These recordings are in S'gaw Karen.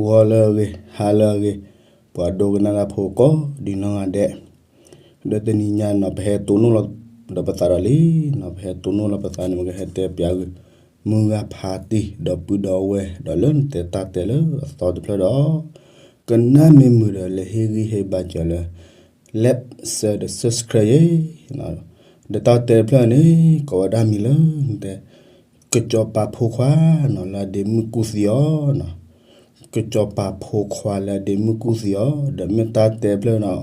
ဂီၤလၢအဂ့ၤ, ဟါလၢအဂ့ၤ, ပှၤဒိကနၣ်တၢ်ဖိကိးဒံနီၢ်ဂၤဒဲး, ဒီးတနံၤညါနီၤ ပဟဲတိၢ်နီၣ်လီၤဒီးပသးဒီးလံနီၤ, ပဟဲတိၢ်နီၣ်လီၤပသးန့ၣ် ပကဟဲတဲပျးဂ့ၤ မုၢ်ဂၤဖးတံၢ် ဒီပုၢ်ဒီဝဲၢ် ဒီးလၢနတဲတၢ်တဲလၢအသီတဖျၢၣ်ဒီး ကနၣ်မ့ၢ်မုာ်ဒီး လဲၤဟ့ၣ်ဂံၢ်ဟ့ၣ်ဘါစၢၤလၢ like, share ဒီး subscribe ယဲ, ဒီးတၢ်တဲတဖျၢၣ်န့ၣ် ကိးဝဲဒၣ်မံၤလၢနတဲ ကစီၤပၤဖိခွါနီၤ လၢအဒ့မုၣ်ကူၣ်သံအီၤနီၤ, ကစီၤပၤဖိခွါလၢအဒ့မုၣ်ကူၣ်သံအီၤ, ဒီးမ့ၢ်တၢ်တဲတဖျၢၣ်နီၤ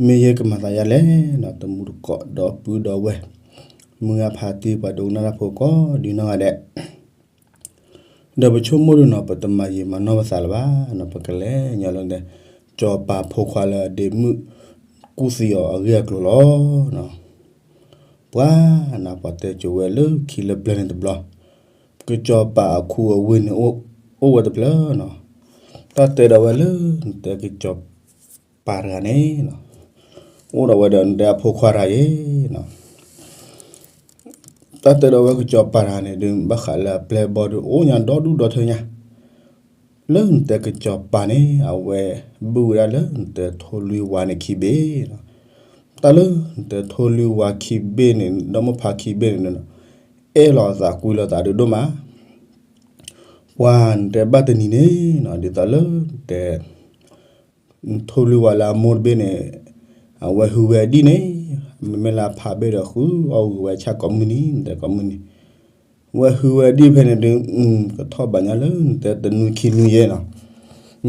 မ့ၢ်ယဲကမၤသးယါလဲၣ်နီၤ, တမူတကိးဒီပုၢ်ဒီဝဲၢ် မုၢ်ဂၤဖးတံၢ် ပှၤဒိကနၣ်တၢ်ဖိကိးဒံနီၢ်ဂၤဒဲး ဒီးပဆိကမိၣ်ဒုနီၤ ပတမၤယံာ်မၤနီၢ်ပသးလၢၤဘၣ်နီၤ, ပကလဲၤညီလၢနတဲ ကစီၤပၤဖိခွါလၢအဒ့မုၣ်ကူၣ်သံအီၤအဂ့ၢ်အကျိၤလီၤ. ပှၤနီၤ ပှၤတဲစိၤဝဲလၢခံလၢပျၢၤန့ၣ်တဘျီ, ကစီၤပၤအခူအဝ့ၢ်န့ၣ် အိၣ်ဝဲတဖျၢၣ်နီၤ, တၢ်တဲဒီးဝဲလၢနတဲကစီၤပၤတဂၤန့ၣ်နီၤ, အိၣ်ဒီးဝဲဒီးနတဲအဖိခွါတဂၤယဲနီၤ တၢ်တဲဒီးဝဲကစီၤပၤတဂၤန့ၣ်ဒုး ဘၣ်ဃးလၢအပျဲၢ်အဘီၣ်ဒုး အိၣ်ညါဒီဒူၣ်ဒီထၢညါ, လၢနတဲကစီၤပၤန့ၣ် အဝဲဘုၣ်ဝဲဒၣ်လၢနတဲထိၣ်လွံၢ်ဝါန့ၣ်ခံဘ့ၣ်နီၤ, တၢ်လၢနတဲထိၣ်လွံၢ်ဝါခံဘ့ၣ်န့ၣ် ဒီမိၢ်ဖးခံဘ့ၣ်န့ၣ် အဲၣ်လီၤသးကွံလီၤသးဒုးဒိၣ်မး ပှၤနတဲဘၣ်တနံၤန့ၣ်နီၤ ဒ်သိးလၢနတဲ ထိၣ်လွံၢ်ဝါလၢအမိၢ်တဘ့ၣ်န့ၣ် အဝဲဟုဝဲအဒံၣ်န့ၣ် မ့မ့ၢ်လၢအဖးဘ့ၣ်ဒီး ဃုအီၣ်ဂုာ်ဝဲဆၣ်ကိးမုၢ်နံၤ နတဲကိးမုၢ်နံၤ, ဝဲဟုဝဲအဒံၣ်ဖဲန့ၣ်ဒုး ကထီၣ်ဘၣ်ညါလၢနတဲတနွံခံနွံယဲနီၤ,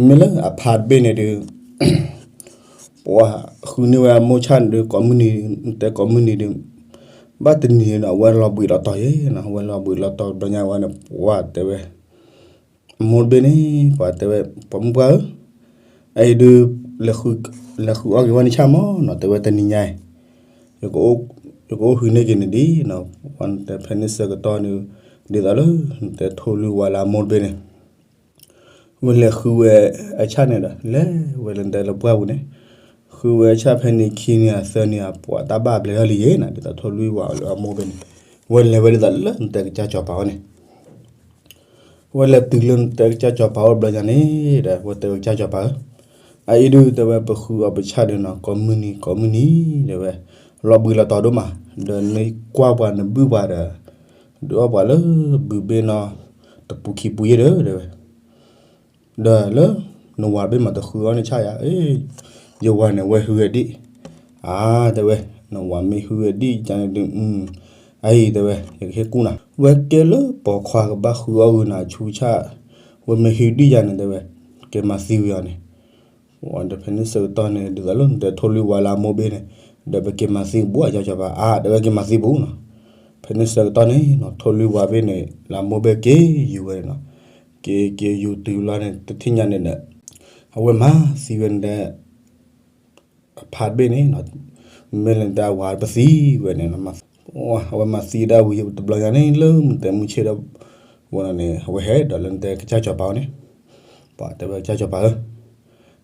မ့မ့ၢ်လၢအဖးတဘ့ၣ်န့ၣ်ဒုး ပှၤဃုန့ၢ်ဝဲအမိၢ်ဆၣ်န့ၣ်ဒုး ကိးမုၢ်နံၤ နတဲကိးမုၢ်နံၤဒုး ဘၣ်တနံၤန့ၣ်နီၤ အဝဲလီၤဘှံးလီၤတီၤယဲနီၤ, အဝဲလီၤဘှံးလီၤတီၤတဘျီညါဝဲန့ၣ် ပှၤတဲဝဲ အမိၢ်တဘ့ၣ်န့ၣ် ပှၤတဲဝဲ ပှၤမုၣ်ပှၢ်ဧၢ, အအံၤဒုး လဲၤဃုအီၣ်က့ၤဝဲနဆၣ်မးနီၤ, တဲဝဲတနံၤညါအံၤ ယကအိၣ်ဟုၣ်န့ၢ်က့ၤနဒံးနီၤ, ပှၤနတဲဖဲန့ၣ်ဆၢကတီၢ်န့ၣ် ဒ်သိးလၢ နတဲထိၣ်လွံၢ်ဝါလၢအမိၢ်တဘ့ၣ်န့ၣ် ဝဲလဲၤဃုဝဲအဆၣ်န့ၣ်ဒီး လဲၤဝဲလၢနတဲလၢပှၢ်ပူၤန့ၣ်, ဃုဝဲအဆၣ်ဖဲန့ၣ်ခံနံၤအသၢနံၤအပှၤတၢ်ဘၣ်ဘျဲးထီၣ်လံယဲနီၤ, ဒ်သိးထိၣ်လွံၢ်ဝါလၢအမိၢ်တဘ့ၣ်န့ၣ် ဝဲလဲၤဝဲဒ်သိးလၢနတဲကစၢ်စီၤပၤအအိၣ်န့ၣ် ဝဲလဲၤတုၤလၢနတဲကစၢ်စီၤပၤအိၣ်တဘျီညါန့ၣ်ဒီး ဝဲတဲဝဲကစၢ်စီၤပၤဧၢ, အအံၤဒုးတဲဝဲပဃုအီၣ်ပဆၣ်ဒုးနီၤ ကိးမုၢ်နံၤ ကိးမုၢ်နံၤ တဲဝဲ လီၤဘှံးလီၤတီၤဒိၣ်မး, ဒီးနကွၢ်ပှၤနဘုၣ်ပှၤဒီး ဒုးအီၣ်ပှၤလၢဘုးဘ့ၣ်နီၤ တပူၤခံပူၤယဲဒီး တဲဝဲ ဒီးလၢ နဝၤတဘ့ၣ်မးတဃုအီၣ်န့ၢ်ဆၣ်ယၤ, ယဝၤန့ၣ်ဝဲဟုဝဲဒံၣ်, အါ တဲဝဲ နဝၤမ့ၢ်ဟုဝဲဒံၣ်န့ၣ်ဒုး အအံၤတဲဝဲ ယကဟ့ၣ်ကူၣ်နၤ, ဝဲကဲလၢပိာ်ခွါကဘၣ်ဃုအီၣ်ဂုာ်နၤဆူဆၣ်, ဝဲမ့ၢ်ဟုဒံၣ်ယၤန့ၣ်တဲဝဲ ကဲမၤသံဝံၤအီၤန့ၣ် ဒီးဖဲန့ၣ်ဆၢကတီၢ်န့ၣ် ဒ်သိးလၢနတဲထိၣ်လွံၢ်ဝါလၢအမိၢ်ဘ့ၣ်န့ၣ် ဒီးပက့ၤမၤသံဘူးအကစၢ်စီၤပၤ အါ တဲဝဲက့ၤမၤသံဘူးနီၤ, ဖဲန့ၣ်ဆၢကတီၢ်န့ၣ်နီၤ ထိၣ်လွံၢ်ဝါဘ့ၣ်န့ၣ် လၢအမိၢ်ဘ့ၣ်က့ၤယူၤဝဲန့ၣ်နီၤ, က့ၤက့ၤယူၤတုၤလီၤန့ၣ် တထံၣ်ညါန့ၣ်ဒီး အဝဲမၤသံဝဲန့ၣ်ဒီး အဖးတဘ့ၣ်န့ၣ် မ့ၢ်လၢနတဲအဝၤပသံဝဲန့ၣ် အဝဲမၤသံဒၣ်ဝံၤတဘျီညါန့ၣ် လၢနတဲမုၢ်ဆ့ၣ်ဒီး ဝဲန့ၣ် အဝဲဟဲဒီးလၢနတဲကစၢ်စီၤပၤအအိၣ်န့ၣ် ပှၤတဲဝဲကစၢ်စီၤပၤဧၢ,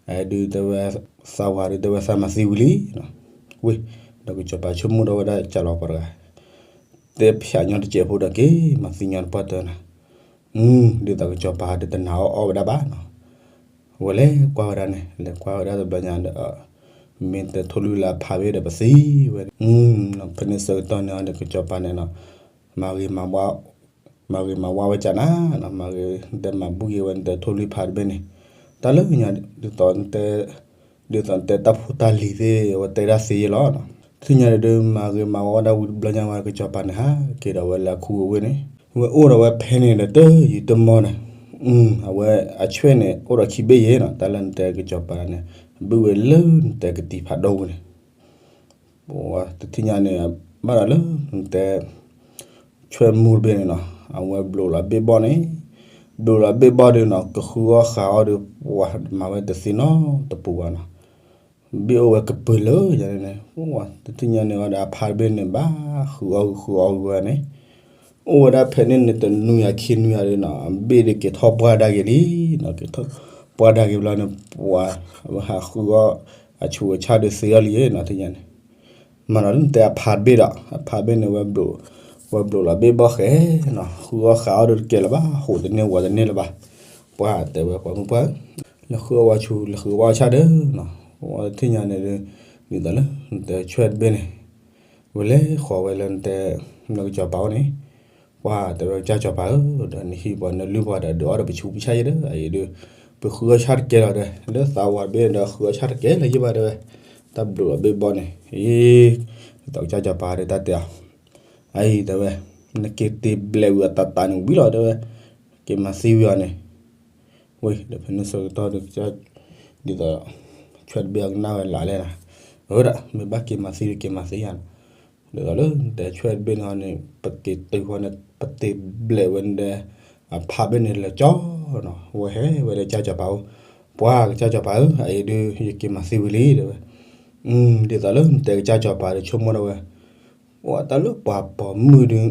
အဲဒုးတဲဝဲ သးဝၤဒုးတဲဝဲသးမၤသံဝံၤလံ, ဝ့ၢ် ဒီးကစီၤပၤဆိကမိၣ်ဒီးဝဲဒၣ်ကၢ်လီၤပှၤတဂၤ တဲဖျးညီတစဲးဖိဒီးက့ၤမၤသံညီတပှၢ်တၢၢ်နီၤ, ဒ်သိးကစီၤပၤဒုးတနာ်အီၣ်အီၣ်ဝဲဒၣ်ဘၣ်နီၤ, ဝဲလဲၤကွၢ်ဝဲဒၣ်န့ၣ် လဲၤကွၢ်ဝဲဒၣ်တဘျီညါဒီး မ့ၢ်တဲထိၣ်လွံၢ်လၢအဖးဘ့ၣ်ဒီးပသံဝဲ, ဖဲန့ၣ်ဆၢကတီၢ်န့ၣ်ဒီးကစီၤပၤန့ၣ်နီၤ မၤဂ့ၤမၤဝါ မၤဂ့ၤမၤဝါဝဲကနၤနီၤ, မၤဂ့ၤဒဲးမၤဘူၣ်က့ၤဝဲနတဲထိၣ်လွံၢ်ဖးတဘ့ၣ်န့ၣ်, တၢ်လၢညါ ဒ်သိးနတဲ ဒ်သိးနတဲတၢ်ဖိတၢ်လံၤသ့ၣ် အဝဲတဲဒၣ်သ့ယဲလီၤနီၤ, တထံၣ်ညါဒုးမၤဂ့ၤမၤဝါဝဲဒၣ်ဝံၤတဘျီညါဝဲ ကစီၤပၤန့ၣ်ဟးက့ၤဒီးဝဲလၢအခူအဝ့ၢ်န့ၣ်, ဝဲအိၣ်ဒီးဝဲဖဲန့ၣ်ဒီးတယံာ်တမီၢ်န့ၣ်, အဝဲအဆွဲၣ်န့ၣ် အိၣ်ဒီးခံဘ့ၣ်ယဲနီၤ, တၢ်လၢနတဲကစီၤပၤန့ၣ် ဘုၣ်ဝဲလၢနတဲကတံၤဖးဒိၣ်ပူၤန့ၣ် ပတထံၣ်ညါန့ၣ် ဘၣ်ဒီးလၢနတဲ ဆွဲၣ်မူတဘ့ၣ်န့ၣ်နီၤ, အဝဲဘျိးလီၤဘ့ၣ်ဘီၣ်န့ၣ်, ဘျိးလီၤဘ့ၣ်ဘီၣ်ဒုးနီၤ ကဃုအီၣ်ဃးအီၣ်ဒီး ပှၤမၤဝဲတသ့နီတပူၤဘၣ်နီၤ, ဘ့ၣ်အိၣ်ဝဲကပၢၤလၢယၤန့ၣ်, တထံၣ်ညါန့ၣ်အီၤဒီးအဖးတဘ့ၣ်န့ၣ် ဘၣ်ဃုအီၣ်ဃုအီၣ်ဝဲန့ၣ်, အိၣ်ဝဲဒၣ်ဖဲန့ၣ်န့ၣ် တနွံယၤခံနွံယၤဒုးနီၤ အဘ့ၣ်ဒုးက့ၤထီၣ်ပှၢ်ဒၣ်က့ၤလံနီၤ, က့ၤထီၣ်ပှၢ်ဒၣ်က့ၤဘျီန့ၣ် ပှၤဟးဃုအီၣ်အဆူးအဆၣ်ဒုးသ့အီၤလံနီၤ, တထံၣ်ညါန့ၣ် မၤဒီးလၢနတဲအဖးတဘ့ၣ်ဒီး အဖးတဘ့ၣ်န့ၣ် ဝဲဘျိးလီၤဘ့ၣ်ဘီၣ်ဃဲနီၤ, ဃုအီၣ်ဃးအီၣ်ဒုးတကဲလၢၤဘၣ်, ဟူးတန့ၢ်ဝးတန့ၢ်လၢၤဘၣ်, ပှၤတဲဝဲပှၤမုၣ်ပှၢ်ဧၢ လဲၤဃုအီၣ်ဝဲဆူ လဲၤဃုဝဲအီၣ်ဆၣ်ဒီးနီၤ, ဝဲတထံၣ်ညါန့ၣ်ဒီး ဒ်သိးလၢ နတဲဆွဲၣ်တဘ့ၣ်န့ၣ် ဝဲလဲၤဃီၤဝဲလၢနတဲ နကစီၤပၤအိၣ်န့ၣ်, ပှၤတဲဝဲကစၢ်စီၤပၤဧၢ, ဒီးနဟံးပှၤနလုၢ်ပှၤဒီး ဒုးအီၣ်ဒီးပဆူပဆၣ်ယဲဒီး အအံၤဒီး ပဃုအီၣ်ဆၣ်တကဲလီၤဒီး လၢသးဝးတဘ့ၣ်ဒီး ဃုအီၣ်ဆၣ်တကဲလၢၤယဲဘၣ်တဲဝဲ, တၢ်ဘျုးလီၤဘ့ၣ်ဘီန့ၣ်, အံၤ ဒ်သိးကစၢ်စီၤပၤဒီးတၢ်တဲအီၤ အအံၤတဲဝဲ, နက့ၤတ့ဘျဲးဝံၤအတၢ်တၢ်န့ၣ်ဝံၤလီၤတဲဝဲ, က့ၤမၤသံဝံၤအီၤန့ၣ်, ဝဲ ဒီးဖဲန့ၣ်ဆၢကတီၢ်ဒီး ဒ်သိး ဆွဲၣ်တဘ့ၣ်အကနၣ်ဝဲလၢလဲၣ်နီၤ, အဝဲဒၣ် မ့ၢ်ဘၣ်က့ၤမၤသံဒီးက့ၤမၤသံယါနီၤ, ဒ်သိးလၢနတဲဆွဲၣ်တဘ့ၣ်န့ၣ်န့ၣ် ပက့ၤတုၤဃီန့ၣ် ပတ့ဘျဲးဝဲန့ၣ်ဒီး အဖးဘ့ၣ်န့ၣ်လၢာ်ကၠီနီၤ, ဝဲဟဲဝဲဒီးကစၢ်စီၤပၤအိၣ်, ပှၤကစၢ်စီၤပၤဧၢ, အအံၤဒုး ယက့ၤမၤသံဝံၤလံတဲဝဲ, ဒ်သိးလၢနတဲကစၢ်စီၤပၤဒီးဆိကမိၣ်ဒၣ်ဝဲ အိၣ်တၢ်လၢပှၤပိာ်မုၣ်ဒီး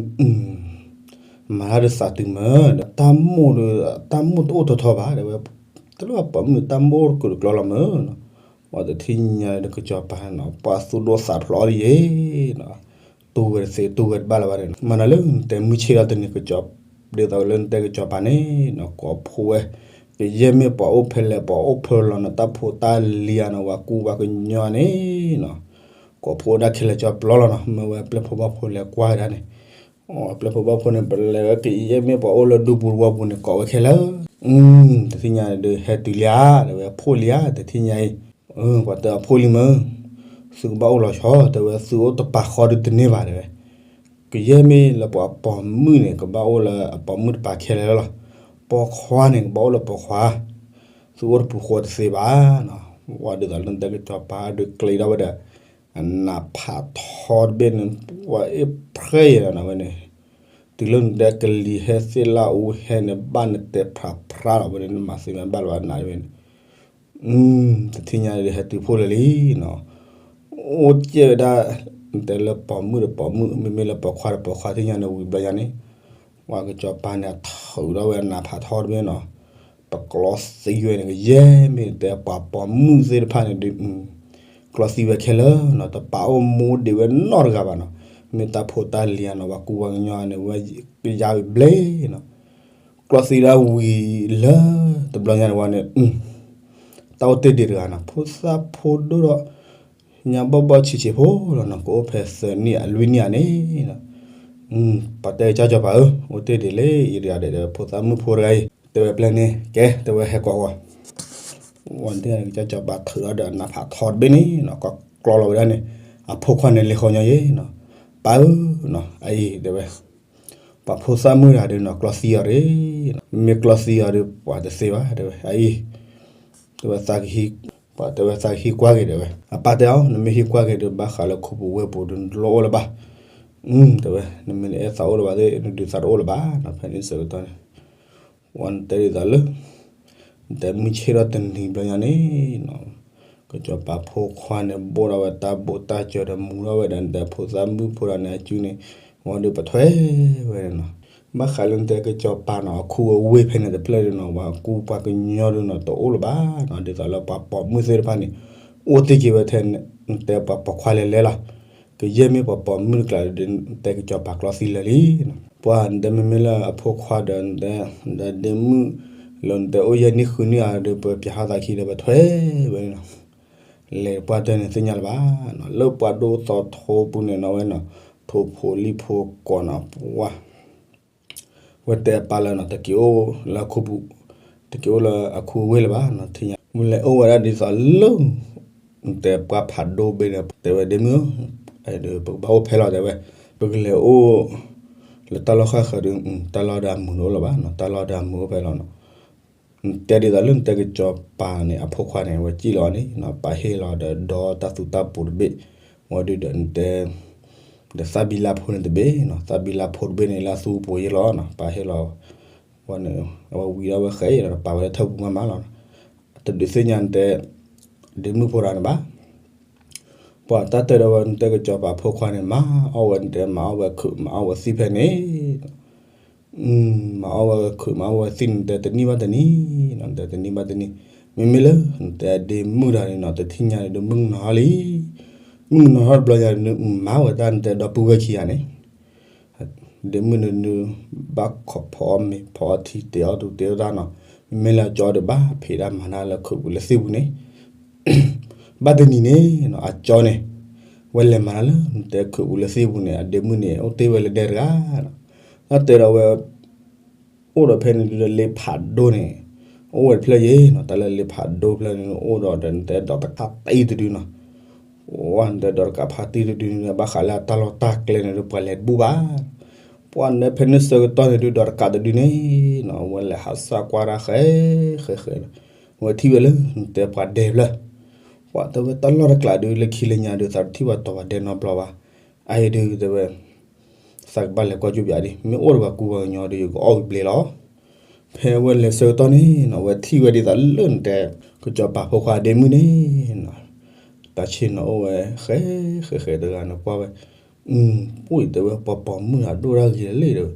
မၤတၢ်ဒီးသးတုၤမၢ, တၢ်မိၣ်ဒီး တၢ်မိၣ်တအိၣ်ထီထီဘၣ်တဲဝဲ, တၢ်လၢပှၤပိာ်မုၣ်တၢ်မိၣ်တအိၣ်တကျိၤလီၤမၢနီၤ, ပှၤတထံၣ်ညါဒီးကစီၤပၤနီၤ ပှၤသူၣ်ဒိၣ်သးဖျိးဒ်ယဲနီၤ, တူၢ်ဝဲတသ့တူၢ်ဝဲတဘၣ်လၢၤဘၣ်န့ၣ်နီၤ, မၤနၤလၢနတဲမုၢ်ဆ့ၣ်ထီၣ်တနံၤကစီၤ ဒ်သိးလၢနတဲကစီၤပၤန့ၣ်နီၤ ကိးဖှိၣ်ဝဲ ကယဲၢ်မ့ၢ်ပှၤအိၣ်ဖဲလဲၣ် ပှၤအိၣ်ဖဲလဲၣ်နီၤ တၢ်ဖိတၢ်လံၤဧါနီၤ ပှၤကူပှၤကညီန့ၣ်နီၤ, ကိးဖှိၣ်ဝဲဒၣ်ခဲလၢာ်ကၠီပျီလီၤနီၤ, မ့ၢ်ဝဲအပျဲၢ်ဖိဘီၣ်ဖိလဲၤကွၢ်ဝဲဒၣ်န့ၣ်, အပျဲၢ်ဖိဘီၣ်ဖိန့ၣ် ပလဲၤဝဲကယဲၢ်မ့ၢ်ပှၤအိၣ်လၢဒူပူၤတဝီပူၤန့ၣ် ကိးဝဲခဲလၢာ်, တထံၣ်ညါဒီးဟဲတုၤလံဧါ တဲဝဲ ဖှိၣ်လံဧါ တထံၣ်ညါအံၤ, ပှၤတဲအဖှိၣ်လံမၢ သုကဘၣ်အိၣ်လီၤဆီ တဲဝဲ သုအိၣ်တပာ်ဃီဒုးတန့ၢ်ဘၣ်တဲဝဲ, ကယဲၢ်မ့ၢ်လၢပှၤပိာ်မုၣ်န့ၣ် ကဘၣ်အိၣ်လၢအပိာ်မုၣ်တပၤခဲလၢာ်လီၤ, ပိာ်ခွါန့ၣ် ကဘၣ်အိၣ်လၢပိာ်ခွါ, သုအိၣ်တပူၤဃီတသ့ဘၣ်နီၤ, ဝံၤဒ်သိးလၢနတဲကစီၤပၤဒုးကျဲးထီၣ်ဝဲဒီး အနးဖးထီတဘ့ၣ်န့ၣ် ပှၤအ့ၣ်ဖျဲၣ်ယဲနီၤဝဲန့ၣ်, တုၤလၢနတဲကလံၤဟဲသ့ၣ်လၣ်အူဟဲန့ၣ် ဘၣ်နတဲဖးဖျါလီၤဝဲန့ၣ် နမၤသ့မၤဘၣ်လၢၤဘၣ်နၤဝဲန့ၣ် တထံၣ်ညါဒီးဟဲတုၤဖှိၣ်လၢာ်လံနီၤ, အိၣ်ကဲဝဲဒၣ် နတဲလၢပိာ်မုၣ်ဒီးပိာ်မုၣ် မ့မ့ၢ်လၢပိာ်ခွါဒီးပိာ်ခွါ တထံၣ်ညါန့ၣ်ဝံၤဘျီညါန့ၣ်, ပှၤကစီၤပၤန့ၣ် အထုးထီၣ်ဝဲအနးဖးထီတဘ့ၣ်နီၤ, ပကျီသံဝဲန့ၣ် ကယဲၢ်မ့ၢ်တဲပှၤပိာ်မုၣ်သ့ၣ်တဖၣ်န့ၣ်ဒီး ကျီသံဝဲခဲလၢာ်နီၤ, တပာ်အိၣ်မူဒံးဝဲနီတဂၤဘၣ်နီၤ, မ့ၢ်တၢ်ဖိတၢ်လံၤဧါနီၤ ပှၤကူပှၤကညီန့ၣ် ဝဲကယါဝံၤဘျဲၣ်နီၤ, ကျီသံဒၣ်ဝံၤလၢတဘျီညါန့ၣ်ဝဲန့ၣ် တၢ်အိၣ်တ့ၢ်ဒံးတဂၤနီၤ ဖိသၣ်ဖိဒိၣ်ဒီး ညါဘီၣ်ဘီၣ်ဆံးဆံးဖိလီၤနီၤ ကအိၣ်ဖဲသၢနံၣ်အလွံၢ်နံၣ်ဧါန့ၣ်နီၤ, ပှၤတဲကစၢ်စီၤပၤဧၢ အိၣ်တ့ၢ်ဒံးလၢအံၤတဂၤဒီး ဖိသၣ်မုၣ်ဖိတဂၤအံၤ တဲဝဲပျဲၢ်န့ၣ် ကဲ တဲဝဲဟဲကွၢ်ကွၢ် ဝံၤတထံၣ်ညါန့ၣ် ကစၢ်စီၤပၤထုးထီၣ်ဒီးအနးဖးထီတဘ့ၣ်န့ၣ်နီၤ ကကျီလီၤဝဲဒၣ်န့ၣ် အဖိခွါန့ၣ်လဲၤဃီၤညီယဲနီၤ, ပၢ်ဧၢနီၤ အအံၤတဲဝဲ ပှၤဖိသၣ်မုၣ်တဂၤဒီးနီၤ ကျီသံအီၤတဂ့ၤ, မ့ၢ်ကျီသံအီၤဒီး ပှၤတသ့ဘၣ်တဲဝဲ အအံၤ, တဲဝဲသးကဟံး, ပှၤတဲဝဲသးကဟံးကွၢ်က့ၤတဲဝဲ, အပၢ်တဲအီၤ နမ့ၢ်ဟံးကွၢ်က့ၤဒီး ဘၣ်ဃးလၢခိပူၤဝ့ၢ်ပူၤဒီး နတလိၣ်အိၣ်လၢၤဘၣ်, တဲဝဲ နမ့ၢ်နအဲၣ်သးအိၣ်လၢၤဘၣ်သ့ၣ် နဒုးသးတအိၣ်လၢၤဘၣ်နီၤ ဖဲန့ၣ်ဆၢကတီၢ်န့ၣ် ဝံၤနတဲဒ်သိးလၢ နတဲမုၢ်ဆ့ၣ်ထီၣ်တနံၤဘျီညါန့ၣ်နီၤ, ကစီၤပၤဖိခွါန့ၣ် ဘိၣ်ထီၣ်ဝဲတၢ်ဘိၣ်တၢ်စၢၤဒီးမူထီၣ်ဝဲဒီး နတဲဖိသၣ်မုၣ်ဖိဒီးန့ၣ်အစုန့ၣ် ဝံၤဒီးပထွဲဝဲန့ၣ်နီၤ, ဘၣ်ဃးလၢနတဲကစီၤပၤနီၤ အခူအဝ့ၢ်ဖဲန့ၣ်တဖျၢၣ်ဒီးနီၤ ပှၤကူပှၤကညီဒီးနီၤ တအိၣ်လၢၤဘၣ်နီၤ ဒ်သိးလၢပှၤပိာ်မုၣ်သ့ၣ်တဖၣ်န့ၣ် အိၣ်တ့ၢ်က့ၤဝဲထဲ နတဲပှၤပိာ်ခွါလဲၤလဲၤလီၤ ကယဲၢ်မ့ၢ်ပှၤပိာ်မုၣ်တကျါဒီး နတဲကစီၤပၤကျီသံလၢာ်လံနီၤ, ပှၤနတဲမ့မ့ၢ်လၢအဖိခွါဒီး နတဲ ဒ့မုၣ် လၢနတဲအိၣ်ယဲၢ်နံၣ်ဃုနံၣ်အါဒီး ပပျးဟးသးခံဒီးပထွဲဝဲန့ၣ်နီၤ, လဲၤပှၢ်တၢၢ်န့ၣ်သ့ၣ်ညါလၢၤဘၣ်နီၤ, လၢပှၤဒိၣ်သီထိပူၤန့ၣ်နီၤဝဲနီၤ, ထိၣ်ဖိလံၣ်ဖိကိးနီၤ ပှၤ ဝဲတဲအပၢ်လၢနီၤ တက့ၤအိၣ်လၢအခူပူၤ, တက့ၤအိၣ်လၢအခူအဝ့ၢ်လၢၤဘၣ်နီၤ, ထံၣ်ညါ မ့ၢ်လဲၤအိၣ်ဝဲဒၣ်ဒ်သိးလၢ တဲပှၢ်ဖးဒိၣ်ဘ့ၣ်ဒီး တဲဝဲဒ့မုၣ်ဧၢ, ပကဘၣ်အိၣ်ဖဲလီၤတဲဝဲ, ပကလဲၤအိၣ် လၢတၢ်လီၢ်ဃၣ်ဃၢၤဒီး တၢ်လီၢ်ဒီးအမုာ်တအိၣ်လၢၤဘၣ်နီၤ, တၢ်လီၢ်ဒီးအမုာ်အိၣ်ဖဲလီၤနီၤ တဲဒ်သိးလၢနတဲကစီၤပၤန့ၣ် အဖိခွါန့ၣ် အဝဲစံၣ်လီၤန့ၣ်နီၤ, ပာ်ဟ့ၣ်လီၤဒီးဒီတၢ်သူတၢ်ပူၤတဘ့ၣ်, ဝံၤဒုးဒီးနတဲ ဒီးသၣ်ဘံလါဖိန့ၣ်တဘ့ၣ်နီၤ, သၣ်ဘံလါဖိတဘ့ၣ်န့ၣ် လၢအသူပူၤယ့ၢ်လီၤနီၤ, ပာ်ဟ့ၣ်လီၤ ဝဲန့ၣ် အဝဲဝံၤဒီးဝဲဃဲအံၤဒီး ပာ်ဝဲလၢထၢၣ်ပူၤမးမးလီၤနီၤ, တဒုးသ့ၣ်ညါနတဲ ဒ့မုၣ်ဖိတဂၤန့ၣ်ဘၣ် ပှၤတၢ်တဲဒီးဝဲ နတဲကစီၤပၤဖိခွါန့ၣ် မၤအီၣ်ဝဲ နတဲမၤအီၣ်ဝဲခုး မၤအီၣ်ဝဲသံၣ်ဖဲန့ၣ်, မၤအီၣ်ဝဲခုး မၤအီၣ်ဝဲသံၣ်န့ၣ် နတဲတနံၣ်ဘၣ်တနံၣ်နီၤ, နတဲတနံၣ်ဘၣ်တနံၣ်, မ့မ့ၢ်လၢ နတဲဒ့မုၣ်တဂၤန့ၣ်နီၤ တထံၣ်ညါန့ၣ်ဒီး မုၣ်ကနီၤထီၣ်လံ, မုၣ်ကနီၤထီၣ်တဘျီညါန့ၣ် မၤဝဲတၢ် နတဲဒီပုၢ်ဝဲၢ်ခံဂၤန့ၣ် ဒ့မုၣ်န့ၣ် ဘၣ်ခိးဖီအီၣ်မ့ၤ ဖီအီၣ်ထံ တ့အီၣ်ဒူ တ့အီၣ်တၢ်နီၤ, မ့မ့ၢ်လၢအကၠီဒီးဘၣ်ဖံးတၢ်မၤတၢ်လၢခုးပူၤလၢသ့ၣ်ပူၤန့ၣ်, ဘၣ်တနံၤန့ၣ်နီၤ အကၠီန့ၣ် ဝဲလဲၤမၤတၢ်လၢနတဲခုးပူၤလၢသ့ၣ်ပူၤန့ၣ် အဒ့မုၣ်န့ၣ် အိၣ်တ့ၢ်ဝဲလၢဒဲတဂၤနီၤ, တၢ်တဲဒီးဝဲ အိၣ်ဒီးဖဲန့ၣ်ဒုးဒီးလ့ဖးဒိၣ်န့ၣ် အိၣ်ဝဲတဖျၢၣ်ယဲနီၤ, တၢ်လၢလ့ဖးဒိၣ်ဖျၢၣ်န့ၣ် အိၣ်ဒီးဒီးနတဲဒီးတကးဖးတံၢ်တဒုနီၤ, အိၣ်နတဲဒီးတကးဖးတံၢ်တဒုန့ၣ် ဘၣ်ဃးလၢအတၢ်လီၢ်တၢ်ကျဲန့ၣ်ဒုး ပှၤလဲၤတဘူၣ်ဘၣ်, ပှၤနဖဲန့ၣ်ဆၢကတီၢ်န့ၣ်ဒုး ဒီးတကးတဒုန့ၣ်နီၤ ဝဲလဲၤဟးစၢ်ကွၢ်တၢ်ဃဲဃဲဃဲ, ဝဲထံၣ်ဝဲလၢနတဲပှၤဒဲဖျၢၣ်, ပှၤတဲဝဲတၢ်လီၢ်တကျးဒုး လၢခံလၢညါဒုး သးတထံၣ်ပှၤတီၤပှၤဒဲနီတဘျီဘၣ်, အအံၤဒုးတဲဝဲ သးကဘၣ်လဲၤကွၢ်ကၠိပၠးဒံး, မ့ၢ်အိၣ်ဒီးပှၤကူပှၤကညီဒီး ယကအီၣ်ဝံၤဘျ့လီၤ. ဖဲဝဲလဲၤဆၢကတီၢ်န့ၣ်နီၤ ဝဲထံၣ်ဝဲဒ်သိးလၢနတဲ ကစီၤပၤဖိခွါဒ့မုၣ်န့ၣ်နီၤ, တၢ်ဆ့ၣ်နီၤအိၣ်ဝဲ ဃဲဃဲဃဲတဂၤန့ၣ် ကွၢ်ဝဲ, အိၣ်အံၤတဲဝဲ ပှၤပိာ်မုၣ်ဒီး ဒိၣ်တၢ်ဂ့ၤလံ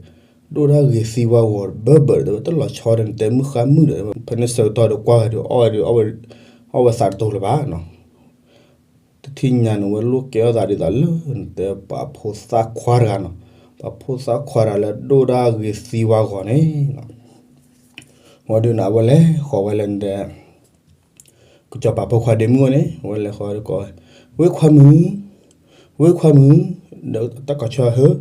ဒီး ဒိၣ်တၢ်ဂ့ၤသံဝါဂီၤဘၢဘၢဒီး တဲဝဲ တလီၤဆီဒီး နတဲမုၢ်ဃါမုၣ်ဒီး ဖဲန့ၣ်ဆၢကတီၢ်ဒီး ကွၢ်ဝဲဒီး အီၣ်ဝဲဒီး အီၣ်ဝဲသးတတိၤလၢၤဘၣ်နီၤ တထံၣ်ညါန့ၣ် ဝဲလိၣ်ကဲထီၣ်သးဒ်သိးလၢ နတဲပှၤဖိသၣ်ခွါတဂၤနီၤ, ပှၤဖိသၣ်ခွါတဂၤလၢဒိၣ်တၢ်ဂ့ၤသံဝါဂီၤန့ၣ်နီၤ, ဝဲဒုးန့ၣ် အဝဲလဲၤဃီၤဝဲလၢနတဲ ကစီၤပၤဖိခွါဒ့မုၣ်အအိၣ်န့ၣ် ဝဲလဲၤဃီၤဒီးကိးဝဲ, ဝ့ၢ်ခွါမုၣ်, ဝ့ၢ်ခွါမုၣ်, ဒီးတၢ်ကီၤဆၢဟၢ,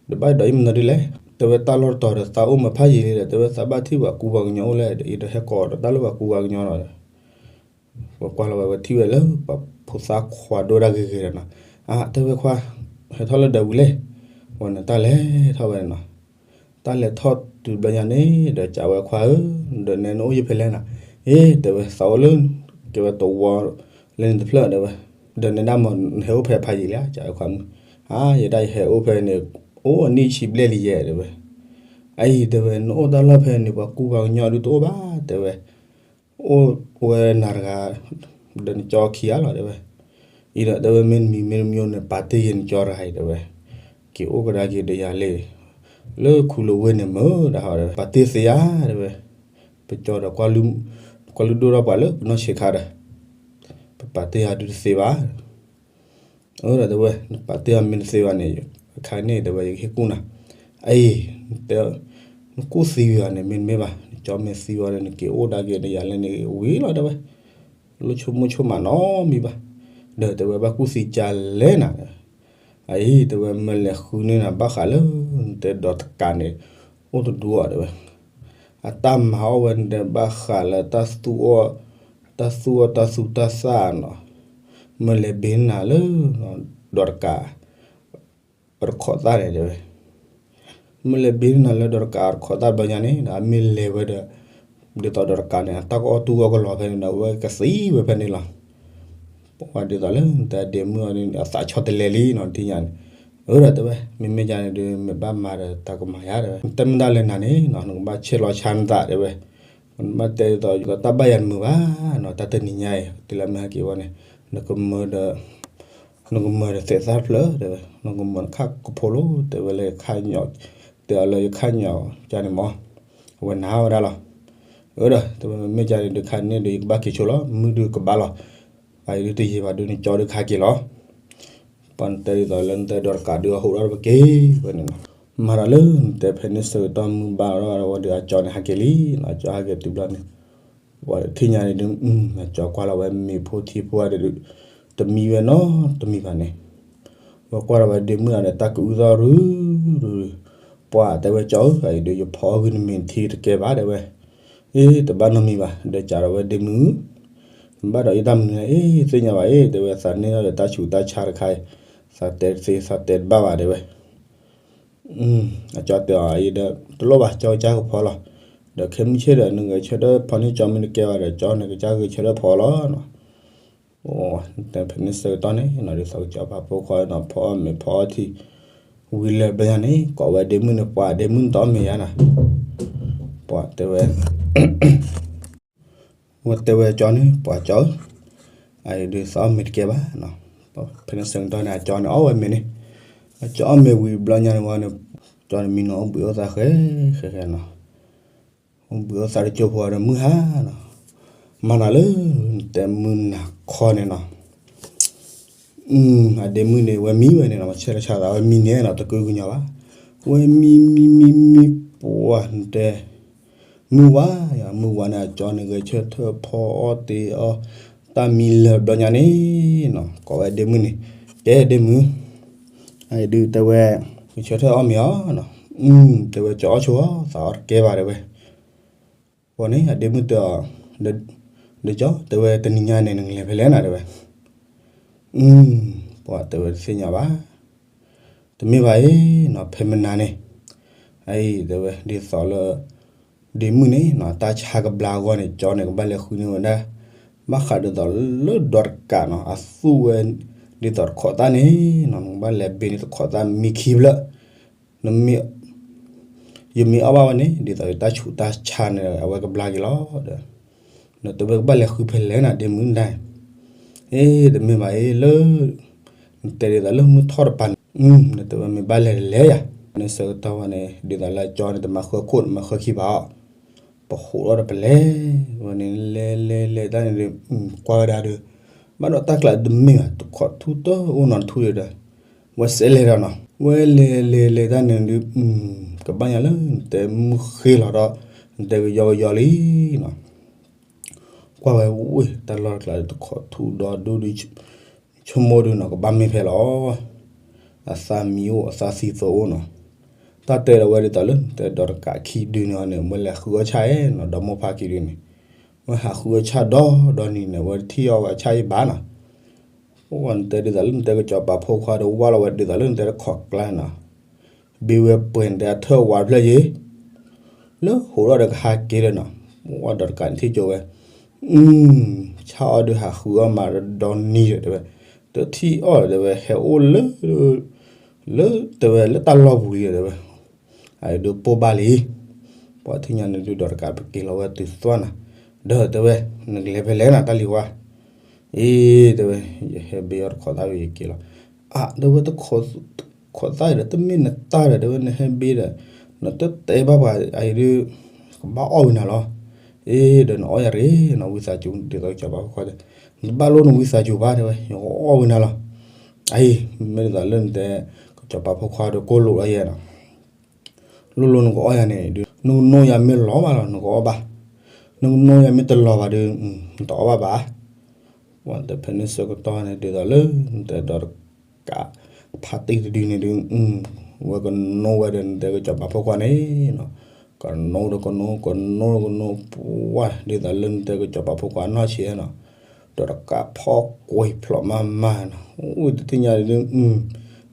ဒီးဘၣ်ဒီးအံၤမနုၤဒ်လဲၣ်, တဲဝဲတၢ်လီၢ်တတီၤဒီးသးအိၣ်မၤဖးယံာ်လံဒီး တဲဝဲသးဘၣ်ထံၣ်ပှၤကူပှၤကညီအိၣ်လဲၣ်ဒီး အံၤဒီးဟဲကိးဒီးတၢ်လၢပှၤကူပှၤကညီလီၤ ပှၤကွၢ်လီၤဝဲ ဝဲထံၣ်ဝဲလၢ ပှၤဖိသၣ်ခွါဒိၣ်တၢ်ဂ့ၤဂ့ၤဒီးနီၤ, အါ တဲဝဲခွါ, ဟဲထီၣ်လၢဒၢးဝံၤလဲၣ်, ဝဲန့ၣ်တၢ်လဲၤထီၣ်ဝဲန့ၣ်နီၤ, တၢ်လဲၤထီၣ်တုၤဘျီညါန့ၣ် ဒီးကးဝဲခွါဧၢ, ဒီးနဲနအိၣ်ယဖဲလဲၣ်နီၤ, အ့ တဲဝဲသးအိၣ်လၢ ကဲဝဲတဝီလၢန့ၣ်တဖျၢၣ်တဲဝဲ, ဒီးနဲဒၣ်မ့ၢ်နဟဲအိၣ်ဖဲဖးယံာ်လံ ကးဝဲခွါမုၣ်, အါ ယဲဒၣ်ယဟဲအိၣ်ဖဲန့ၣ် အိၣ်အနံၣ်ဆံဘျဲၣ်လံယဲတဲဝဲ, အအံၤတဲဝဲ နအိၣ်တၢ်လီၢ်ဖဲန့ၣ် ပှၤကူပှၤကညီဒုးတအိၣ်ဘၣ်တဲဝဲ အိၣ်ဝဲနၤတဂၤ ဒီးနကၠီခံဂၤလီၤတဲဝဲ, အံၤဒီးတဲဝဲမ့ၢ်နမံၤမ့ၢ်နမံၤန့ၣ် ပာ်တ့ၢ်ယဲနကၠီတဂၤအံၤတဲဝဲ, က့ၤအိၣ်ကဒါက့ၤဒီးယၤလံ, လၢခူလဝ့ၢ်န့ၣ်မ့ၢ်ဒၣ်ဟီဒီး ပာ်တ့ၢ်သ့ဧါတဲဝဲ, ပကၠီဒီး ကွၢ်လုၢ်ဒိၣ်ထီၣ်ပှၤလၢပနီၢ်ဆံးခါဒီး, ပပာ်တ့ၢ်အီၤဒုးတသ့ဘၣ် အၢ ဒီးတဲဝဲ နပာ်တ့ၢ်အီၤမ့ၢ်တသ့ဘၣ်န့ၣ် အခါန့ၣ်တဲဝဲ ယကဟ့ၣ်ကူၣ်နၤ, အအံၤ နတဲ နကူၣ်သံဝံၤအီၤန့ၣ် မ့တမ့ၢ်ဘၣ် နကၠီမ့ၢ်သံဝံၤဒီး နက့ၤအိၣ်ဒါက့ၤဒီးယၤလဲၣ်န့ၣ် ဝံၤလီၤတဲဝဲ, လိၣ်ဆိကမိၣ်ဆိကမးနီတမံၤဘၣ်, ဒီးတဲဝဲ ဘၣ်ကူၣ်သံကလဲၣ်နၤ, အအံၤ တဲဝဲ မ့ၢ်လဲၤဃုန့ၢ်နၤဘၣ်ဃးလၢ နတဲဒီးတကးန့ၣ် အိၣ်တဒူအီၤတဲဝဲ, အတၢ်မၤအီၣ်ဝဲန့ၣ်ဒီး ဘၣ်ဃးလၢ တၢ်သူၣ်အီၣ်တၢ်သူၣ်တၢ်သၣ်နီၤ, မ့ၢ်လဲၤဘ့န့ၢ်နၤလၢ ဒီးတကး အတခီးသၣ်န့ၣ်တဲဝဲ, မ့ၢ်လဲၤဘ့န့ၢ်နၤလၢဒီးတကးအတခီးသၣ်ဘျီညါန့ၣ်ဒီး အမ့ၢ်လဲၤဝဲဒီး ဒ်သိးဒီးတကးန့ၣ် အတၢ်ကအီၣ်တူၢ်အီၣ်ကလီၤဖဲန့ၣ်ဒီး အဝဲကသံဝဲဖဲန့ၣ်လီၤ. ပှၤဒ်သိးလၢ နတဲဒ့မုၣ်အီၤန့ၣ် အသးဆီတလဲလံနီၤ တထံၣ်ညါန့ၣ်, အၢ ဒီးတဲဝဲ မ့မ့ၢ်ဒ်န့ၣ်ဒုး မ့ၢ်ဘၣ်မၤဒီးတၢ်ကမၤယၤတဲဝဲ, နတဲမ့ၢ်ဒၣ်လဲၣ်နၤန့ၣ်နီၤ နကဘၣ်ဆဲးလီၤဆါနသးတဲဝဲ, နဘၣ်တဲဒ်သိး တၢ်ဘၣ်ယၤတမုာ်ဘၣ်နီၤ တၢ်တနံၤညါအံၤ တုၤလၢမ့ၢ်ဟဲက့ၤဝဲန့ၣ် နကမၢဒီး နကမၢဒီးသဲးသၣ်ဖျၢၣ်တဲဝဲ, နကမၢနခၣ်ကဖိလိၤ တဲဝဲလၢယခၣ်ညီၣ်, တဲအီၤလၢယခၣ်ညီၣ်ကန့ၣ်မး, အဝဲနာ်ဝဲဒၣ်လီၤ. အၢ ဒီးတဲဝဲ မ့မ့ၢ်ကန့ၣ်ဒုးခါန့ၣ်ဒုး ယကဘၣ်က့ၤဆိလီၤ မုၢ်ဒုးကဘၣ်လီၤ. အအံၤဒုးတယံာ်ဘၣ်ဒုး နကၠီဒုးကဟဲက့ၤလီၤ. ပှၤနတဲဒ်သိးလၢနတဲဒီးတကးဒုး အဟူးထီၣ်တပက့ၢ်ဝဲန့ၣ်နီၤ. မၤဒီးလၢနတဲဖဲန့ၣ်ဆၢကတီၢ်မုၢ်ဘၣ်ဒီး အဝဲဒုးအကၠီန့ၣ်ဟဲက့ၤလံနီၤ, အကၠီဟဲက့ၤတုၤဘျီန့ၣ် ပှၤထံၣ်ညါန့ၣ်ဒုး အကၠီကွၢ်လီၤဝဲမ့ၤဖိထံဖိအံၤဒီး တမံဝဲနီတမံဘၣ်န့ၣ်, ဝဲကွၢ်လီၤဝဲဒ့မုၣ်အံၤဒီး တၢ်ကအုၣ်သီၣ်ရုၢ်ရုၢ်, ပှၤတဲဝဲကၠီဧၢ အအံၤဒုးယဖီအီၣ်ဂုၢ်နမ့ၤနထံတကဲဘၣ်တဲဝဲ, အ့ တဘၣ်နီတမံၤဘၣ် ဒီးကးဒီးဝဲဒ့မုၣ်, ဘၣ်ဒီးအံၤတၢ်မနုၤလဲၣ် အ့ သ့ၣ်ညါဘၣ်အ့ တဲဝဲ သးန့ၢ်ထီၣ်ဒီးတၢ်ဆူးတၢ်ဆါတခါအံၤ, သးတဲတသ့ သးတဲတဘၣ်ဘၣ်တဲဝဲ အကၠီတဲအီၤအံၤဒီး တလိၣ်ဘၣ် ကၠီကစၢ်ကဖီလီၤ. ဒီးခဲမုၢ်ဆ့ၣ်ဒီး နဂဲၤဆၢထၢၣ်ဖီန့ၢ်ကၠီမ့ၢ်တကဲဘၣ်ဒီး ကၠီန့ၣ်ကစၢ်ဂဲၤဆၢထၢၣ်ဖီလီၤနီၤ. တဲဖဲန့ၣ်ဆၢကတီၢ်န့ၣ်နီၤ ဒ်သိးကစၢ်ပၤဖိခွါနီၤ ဖီအီၣ်မ့ၤဖီအီၣ်ထံ ဝံၤလၢဘျီညါန့ၣ် ကိးဝဲဒ့မုၣ်န့ၣ် ပှၤဒ့မုၣ်န့ၣ်တအီၣ်မ့ၤယါနီၤ. ပှၤတဲဝဲ ဝဲတဲဝဲကၠီန့ၣ် ပှၤကၠီဧၢ, အအံၤဒုးသးအီၣ်မ့ၤတကဲဘၣ်နီၤ. ဖဲန့ၣ်ဆၢကတီၢ်န့ၣ် အကၠီန့ၣ်အီၣ်ဝဲမ့ၤန့ၣ်, အကၠီအီၣ်မ့ၤဝံၤဘျီညါန့ၣ်ဝဲန့ၣ်, ကၠီန့ၣ်မံနီၤ အိၣ်ဘှံးအိၣ်သါဃဲဃဲဃဲနီၤ. အိၣ်ဘှံးအိၣ်သါတကၠိဖိဒီးမုၢ်ဟါနီၤ, မၤနၤလၢ နတဲမုၢ်နၤခီန့ၣ်နီၤ. အဒ့မုၣ်န့ၣ် ဝဲမံဝဲန့ၣ်နီၤ, ဆဲးလီၤဆါသး ဝဲမံန့ၣ်နီၤ တကုကညီၤဘၣ်. ဝဲမံမံမံမံ ပှၤနတဲ မုၢ်ဝါယၤ, မုၢ်ဝါန့ၣ် အကၠီန့ၣ် ဂဲၤဆၢထၢၣ်ဖီအီၣ်တ့အီၣ် တၢ်မံလၢာ်ဘျီညါန့ၣ်နီၤ, ကိးဝဲဒ့မုၣ်န့ၣ်, ကဲဒ့မုၣ်, အဒုးတဲဝဲ, ဂဲၤဆၢထၢၣ်အီၣ်မ့ၤအီၤနီၤ, တဲဝဲ ကၠီအီၣ်ဆိအီၣ် သးအီၣ်တကဲဘၣ် တဲဝဲ. အဃိန့ၣ် အဒ့မုၣ်တဲအီၤ, ဒီးကၠီ တဲဝဲ တနံၤညါန့ၣ် နကလဲၤဖဲလဲၣ်နၤ တဲဝဲ. ပှၤတဲဝဲ တသ့ၣ်ညါဘၣ်. တမ့ၢ်ဘၣ်အံၤနီၤ, ဖဲမနၤန့ၣ်, အအံၤတဲဝဲ ဒ်သိးလၢ ဒ့မုၣ်န့ၣ်နီၤ တၢ်ဆါကဘျါအဂီၢ်န့ၣ် ကၠီန့ၣ် ကဘၣ်လဲၤဃုန့ၢ်ဝဲဒၣ်, ဘၣ်ဃးဒ်သိးလၢဒီးတကးနီၤ အသူၣ်ဝဲ ဒ်သိးတခိးသၣ်န့ၣ်နီၤ နကဘၣ်လဲၤဘ့န့ၢ်တခိးသၣ်မံခံဖျၢၣ်, နမ့ၢ် ယမ့ၢ်အီၣ်ဘၣ်ဝဲန့ၣ် ဒ်သိးယတၢ်ဆူးတၢ်ဆါန့ၣ် အဝဲကဘျါက့ၤလီၤဒီး, နတဲဝဲကဘၣ်လဲၤဃုဖဲလဲၣ်နၤ ဒ့မုၣ်ဒၣ်, အ့ တမ့ၢ်ဘၣ်အံၤလၢ နတဲဒ်သိးလၢမုၢ်ထီၣ်တပၤန့ၣ်, နတဲဝဲမ့ၢ်ဘၣ်လဲၤတလဲၤယၤ, နဆၢကတီၢ်ဝဲန့ၣ် ဒ်သိးလၢကၠီန့ၣ် တမၤဃၢခိၣ် တမၤဃၢခံဘၣ်အီၤ, ပဟိးထီၣ်ဒီးပလဲၤ, ဝဲန့ၣ်လဲၤလဲၤလဲၤတၢ်န့ၣ်ဒီး ကွၢ်ဝဲဒၣ်ဒီး, ဘၣ်ဒီးတၢ်ကျးတမ့ၢ်ဘၣ် တခိးထူၣ်တအိၣ်နီတထူၣ်ဒီး ဝဲစဲးလဲၤဒီးနီၤ ဝဲလဲၤလဲၤလဲၤတၢ်န့ၣ်ဒီး, ကဘၣ်ညါလၢနတဲမုၢ်ဃ့လီၤဒီး နတဲကယီကယီလံနီၤ, ကွၢ်ဝဲဝ့ၢ် တၢ်လီၢ်တကျးဒီးတခိးထူၣ်ဒီးဒိၣ်ဒုး ဆိကမိၣ်ဒုးနီၤ ကဘၣ်မ့ၢ်ဖဲလီၤ, အသးမံအိၣ်အသးသံသိးအိၣ်နီၤ, တၢ်တဲဒီးဝဲဒ်သိးလၢနတဲဒီးတကးခံဒုန့ၣ်အီၤန့ၣ် ဝဲလဲၤဃုအီၣ်ဆၣ်အံၤနီၤ ဒီမိၢ်ဖါခံဒုန့ၣ်, ဝဲဟးဃုအီၣ်ဆၣ်ဒီဒီနံၤန့ၣ် ဝဲတထံၣ်အီၣ်ဝဲဆၣ်အံၤဘၣ်နီၤ ပှၤနတဲဒ်သိးလၢနတဲကစီၤပၤဖိခွါဒီး ဝၢ်လီၤဝဲဒ်သိးလၢနတဲတခိးကျါနီၤ, ဘ့ဝဲပှဲၤနတဲအထၢၣ်ဝါတဖျၢၣ်ယ့ၣ်, လၢဟိးထီၣ်ဒီးကဟးက့ၤဒီးနီၤ, ပှၤဒီးတကးန့ၣ်ထံၣ်ကၠိဝဲ, ဆၣ်အီၣ်ဒုးဟးဃုအီၣ်မးဒီနံၤဒီးတဲဝဲ, တထံၣ်အီၣ်ဒီးတဲဝဲ ဟဲအိၣ်လၢ လၢတဲဝဲလၢတၢ်လီၢ်ပူၤလံဒီးတဲဝဲ, အဒုးပိၢ်ဘၣ်လံ ပှၤထံၣ်ညါန့ၣ်ဒုးဒီးတကးပက့ၤလီၤဝဲတုၤသွၣ်နၤ, ဒီးတဲဝဲ နကလဲၤဖဲလဲၣ်နၤတၢ်လံၤဝါ, အ့ တဲဝဲ ယဟဲဘ့အီၣ်တခိးသၣ်ဝံၤယက့ၤလီၤ, အါ တဲဝဲ တခိးသၣ်အံၤဒီး တမ့ၢ်နတၢ်ဒီး တဲဝဲ နဟဲဘ့ဒီး နတတဲဘၣ်ပှၤအံၤဒုး ကဘၣ်အီၣ်ဝံၤနၤလီၤ, အ့ ဒီးနအီၣ်ယၤရ့ နဝံသးစူၤ ဒ်သိးကစီၤပၤဖိခွါဒီး နတဘၣ်လိၣ်နဝံသးစူၤဘၣ် တဲဝဲ ယကအီၣ်ဝံၤနၤလီၤ, အံၤ မ့ၢ်ဒ်သိးလၢနတဲ ကစီၤပၤဖိခွါဒီးကိၢ်လိာ်လီၤယဲနီၤ လိၣ်လိၣ်နကအီၣ်ယၤန့ၣ်ဒုး နကနိယၤမ့ၢ်လီၤဘၣ်လီၤ နကအီၣ်ဘၣ်, နကနိယၤမ့ၢ်တလီၤဘၣ်ဒီး နတအီၣ်ဘၣ်ဘၣ်, ပှၤတဲဖဲန့ၣ်ဆၢကတီၢ်န့ၣ် ဒ်သိးလၢ နတဲဒီးတကး ဖါတံၢ်တဒုန့ၣ်ဒုး ဝဲကနိဝဲဒီးနတဲကစီၤပၤဖိခွါန့ၣ်နီၤ, ကနိဒီးကနိ ကနိဒီးကနိ ပှၤဒ်သိးလၢနတဲကစီၤပၤဖိခွါနီၢ်ဆံးနီၤ, ဒီးတကးဖီကွံာ်ဖျိးမးမးနီၤ, အိၣ်တသ့ၣ်ညါဒုး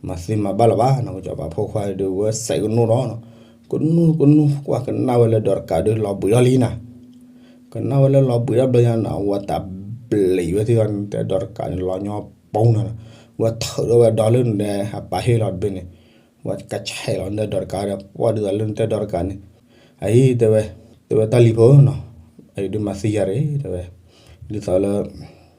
မၤသ့မၤဘၣ်လၢၤဘၣ်နီၤ, ကစီၤပၤဖိခွါဒုး ဝဲစဲးကနိဒီးနီၤ, ကနိကနိ ကွၢ်ကနၣ်ဝဲလၢဒီးတကးဒုးလီၤဘှံးထီၣ်လံနီၤ, ကနၣ်ဝဲလၢလီၤဘှံးထီၣ်ဘျီညါနီၤ ဝဲတၢ်ဘျံးဝဲသ့ၣ်ဂီၤန့ၣ် တဲဒီးတကးန့ၣ် လီၤညီပိနီၤ, ဝဲထုးထီၣ်ဝဲဒီးလၢနတဲအပာ်ဟ့ၣ်လီၤတဘ့ၣ်န့ၣ်, ဝဲကဆဲးလီၤနတဲဒီးတကးဒီး ပှၤဒ်သိးလၢနတဲဒီးတကးန့ၣ်, အံၤတဲဝဲ, တဲဝဲတၢ်လံၤဖိနီၤ, အံၤဒုးမၤသံယၤရ့ တဲဝဲ, ဒ်သိးလၢ လၢခံ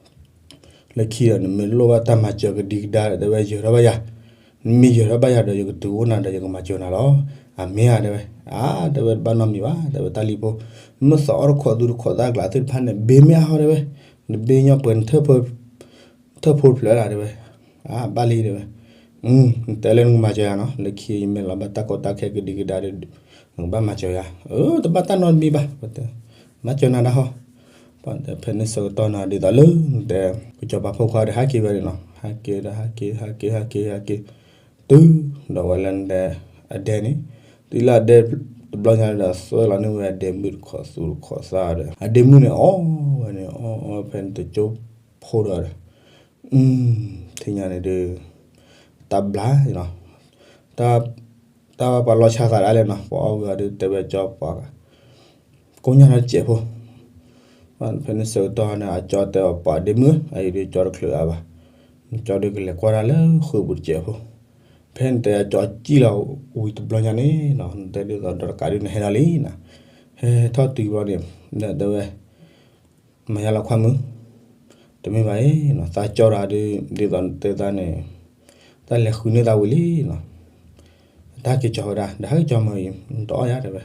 ဒီး နမ့ၢ်လိၣ်ဘၣ်တၢ်မၤစၢၤကဒံကဒါဒီး တဲဝဲ ယၢၤထီၣ်ဘၣ်ယၤ, နမ့ၢ်ယၢၤထီၣ်ဘၣ်ယၤဒီး ယကတုၤအိၣ်နၤဒီး ယကမၤစၢၤနၤလီၤ, အမ့ၢ်ဧါ တဲဝဲ, အါ တဲဝဲ တဘၣ်နီတမံၤဘၣ် တဲဝဲတၢ်လံၤဖိ, မ့ၢ်သးအီၣ်တခိးသူတခိးသၣ်ကျးသ့ၣ်တဖၣ်န့ၣ် ဘ့မ့ၢ်အါဟီ တဲဝဲ, နဘ့ညီပှဲၤနထၢၣ်ဖိတဖျၢၣ်လၢ တဲဝဲ, အါ ဘၣ်လံ တဲဝဲ, နတဲလၢနကမၤစၢၤယၤနီၤ လၢခံယမ့ၢ်လီၤဘၣ်တၢ်ကီတၢ်ခဲကဒံကဒါဒီး နကဘၣ်မၤစၢၤယၤ, အၢ တဘၣ်တၢ်နီတမံၤဘၣ်, မၤစၢၤနၤဒၣ်ဟီ, ဖဲန့ၣ်ဆၢကတီၢ်နီၤ ဒ်သိးလၢ နတဲ ကစီၤပၤဖိခွါဒီးဟဲက့ၤဝဲန့ၣ်နီၤ, ဟဲက့ၤဒီးဟဲက့ၤ ဟဲက့ၤ ဟဲက့ၤ ဟဲက့ၤ, တုၤဒီးဝဲလၢနတဲ အဒဲန့ၣ်, တုၤလၢအဒဲတဘျီညါဒီး သွဲၣ်လီၤန့ၢ်ဝဲအဒဲမုၣ်တခိးသူတခိးသၣ်ဒီး အဒဲမုၣ်န့ၣ် အီၣ်ဝဲန့ၣ် အီၣ်အီၣ်ဖဲန့ၣ်တကၠိဖိဒီး ထံၣ်ညါန့ၣ်ဒုး တၢ်ဘျါနီၤ, တၢ်ပှၤလီၤဆါသးဒၣ်လဲာ်နီၤ, ပှၤအီၣ်ဝံၤအီၤဒုး တဲဝဲကၠီပှၤ, ကိးညါဒီးတစဲးဖိ, ဖဲန့ၣ်ဆၢကတီၢ်န့ၣ် အကၠီတဲအီၤပှၤဒ့မုၣ် အအံၤဒုးကၠီတချုးအါဘၣ်, ကၠီဒုးကလဲၤကွၢ်တၢ်လၢဃုာ်ပူၤတစဲးဖိ, ဖဲနတဲအကၠီကံၣ်လီၤဝံၤတဘျီညါန့ၣ်နီၤ နတဲဒ်သိးဒီးတကးဒုးနဟဲဒီးလံနီၤ, ဟဲထီၣ်တုၤဘျီန့ၣ် တဲဝဲ မၤယါလီၤခွါမုၣ်, တမ့ၢ်ဘၣ်အံၤနီၤ သးကၠီတၢ်ဒုး ဒ်သိးနတဲသးန့ၣ် တၢ်လဲၤဃုန့ၢ်သးဝံၤလံနီၤ, တၢ်ဟဲက့ၤကၠီဝဲဒၣ် ဒီးဟဲက့ၤကၠီမ့ၢ်အံၤ နတအီၣ်ယၤတဲဝဲ,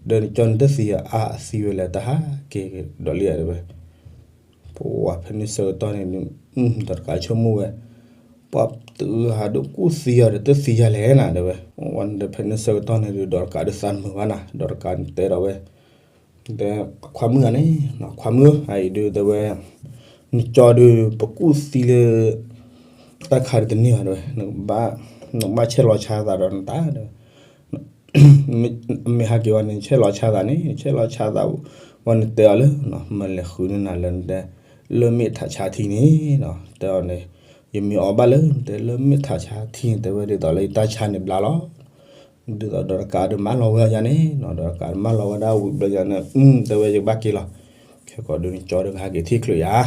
ဒီးနကၠီနတသံယၤအါအသံဝဲလဲၣ် တၢ်ဟဲက့ၤဒီးလံတဲဝဲ, ပှၤဖဲန့ၣ်ဆၢကတီၢ်န့ၣ် ဒီးတကးဆိကမိၣ်ဝဲ, ပှၤတဂၤဒုးကူၣ်သံယၤဒီးတသံယၤလဲၣ်နၤတဲဝဲ, ဒီးဖဲန့ၣ်ဆၢကတီၢ်န့ၣ်ဒုး ဒီးတကးဒုးသးတမုာ်ဘၣ်နၤ ဒီးတကးတဲဒီးဝဲ တဲခွါမုၣ်ဧါန့ၣ်, ခွါမုၣ်ဧၢ, အအံၤဒုးတဲဝဲ, နကၠီဒုး ပကူၣ်သံလၢ တၢ်ခါဒုးတန့ၢ်ဘၣ်တဲဝဲ, နကဘၣ်ဆဲးလီၤဆါသးဒီးနတၢ်ဒီး မ့ၢ်ဟဲက့ၤဝဲန့ၣ် ဆဲးလီၤဆါသးန့ၣ် ဆဲးလီၤဆါသး, ဝဲနတဲအီၤလၢ မ့ၢ်လဲၤဃုန့ၢ်နၤလၢနတဲ လၢမ့ၢ်ထးဆါထံန့ၣ်, တဲအီၤန့ၣ်, ယမ့ၢ်အီဘၣ်လၢနတဲလၢမ့ၢ်ထးဆါထံန့ၣ် တဲဝဲဒ်သိးလၢယတၢ်ဆါန့ၣ်ဘျါလီၤ. ဒ်သိးဒီးတကးဒုးမၢလီၤဝဲယၤန့ၣ်, ဒီးတကးဒုးမၢလီၤဝဲဒၣ်ဝံၤဘျီယၤန့ၣ်, တဲဝဲယကဘၣ်က့ၤလီၤ. ခဲကိးဒုးနကၠီဒုးကဟဲက့ၤထံၣ်ချုးယၤ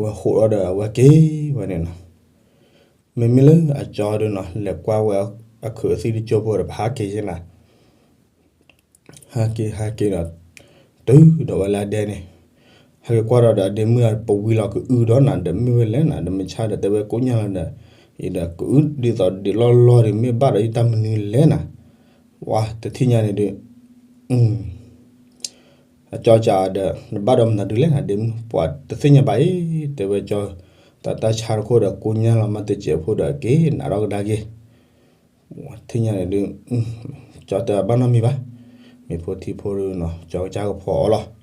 ဝဲဃိးဒီးအဝဲက့ၤဝဲန့ၣ်နီၤ. မ့မ့ၢ်လၢအကၠီဒုးနီၤ လဲၤကွၢ်ဝဲအခုးအသံၣ်တကၠိဖိဒီး ပဟးက့ၤယဲနၤ, ဟဲက့ၤ ဟဲက့ၤဒီး တုၤဒီးဝဲလၢအဒဲန့ၣ်, ဟဲက့ၤကွၢ်ဒီးဒီးအဒ့မုၣ် ပဝံၤလီၤကအုဒီးနၤဒီး မ့ၢ်ဝဲလဲၣ်နၤ ဒီးမ့ၢ်ဆါဒီး တဲဝဲကိညါလီၤဒီး, အံၤဒီးကအုဒ်သိးဒ်လီၢ်လီၢ်ဒီး မ့ၢ်ဘၣ်ဒီးယတၢ်မနုၤလဲၣ်နၤ, ဝဲတထံၣ်ညါန့ၣ်ဒုး အကၠီကးဒီး နဘၣ်ဒီးမနုၤဒုးလဲၣ်နၤ ဒ့မုၣ် ပှၤတသ့ၣ်ညါဘၣ်အံၤ, တဲဝဲကၠီ, တၢ်တၢ်ဆါတခိၣ်ဒီး ကိညါလီၤမးတစဲးဖိဒီး က့ၤနးထီၣ်ကဒါက့ၤ, ထံၣ်ညါန့ၣ်ဒုး ကၠီတဲဘၣ်နီတမံၤဘၣ်, မ့ၢ်ဖိထံဖိဒုးနီၤ ကၠီကစၢ်ကဖီအီၤလီၤ.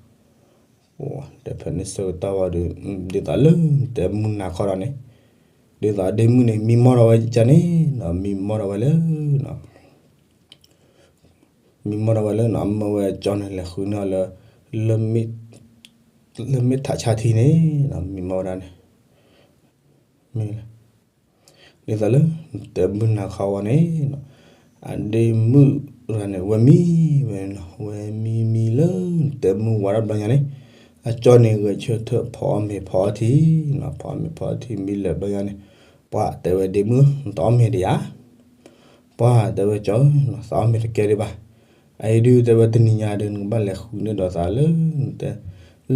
ဒီးဖဲန့ၣ်ဆၢကတီၢ်ဝဲဒီး ဒ်သိးလၢတဲမုၢ်နၤခီဒီးန့ၣ်, ဒ်သိးအဒ့မုၣ်န့ၣ် မံမီၢ်ထီၣ်ဝဲကန့ၣ်နီၤ မံမီၢ်ထီၣ်ဝဲလၢ မံမီၢ်ထီၣ်ဝဲလၢနီၤ မၢဝဲကၠီန့ၣ် လဲၤဃုန့ၢ်အီၤလၢ လၢမ့ၢ်ထးဆါထံန့ၣ်နီၤ မံမီၢ်ဝဲဒၣ်န့ၣ်, မ့ၢ် ဒ်သိးလၢ တဲမုၢ်နၤခီဝဲန့ၣ်နီၤ, အဒ့မုၣ်တဂၤန့ၣ် ဝဲမံဝဲနီၤ ဝဲမံမံလၢ တဲမုၢ်ဝါထီၣ်ဘျီညါန့ၣ်, အကၠီန့ၣ် ဂဲၤဆၢထၢၣ်ဖီအီၣ်မ့ၤဖီအီထံနီၤ ဖီအီၣ်မ့ၤဖီအီထံမံလၢာ်ဘျီညါန့ၣ်, ပှၤတဲဝဲဒ့မုၣ် နတအီၣ်မ့ၤဒံးဧါ, ပှၤတဲဝဲကၠီ သးအီၣ်မ့ၤတကဲဒံးဘၣ်, အအံၤဒုးတဲဝဲတနံၤညါဒုး နကဘၣ်လဲၤဃုန့ၢ်ဒီးသးလၢ တဲ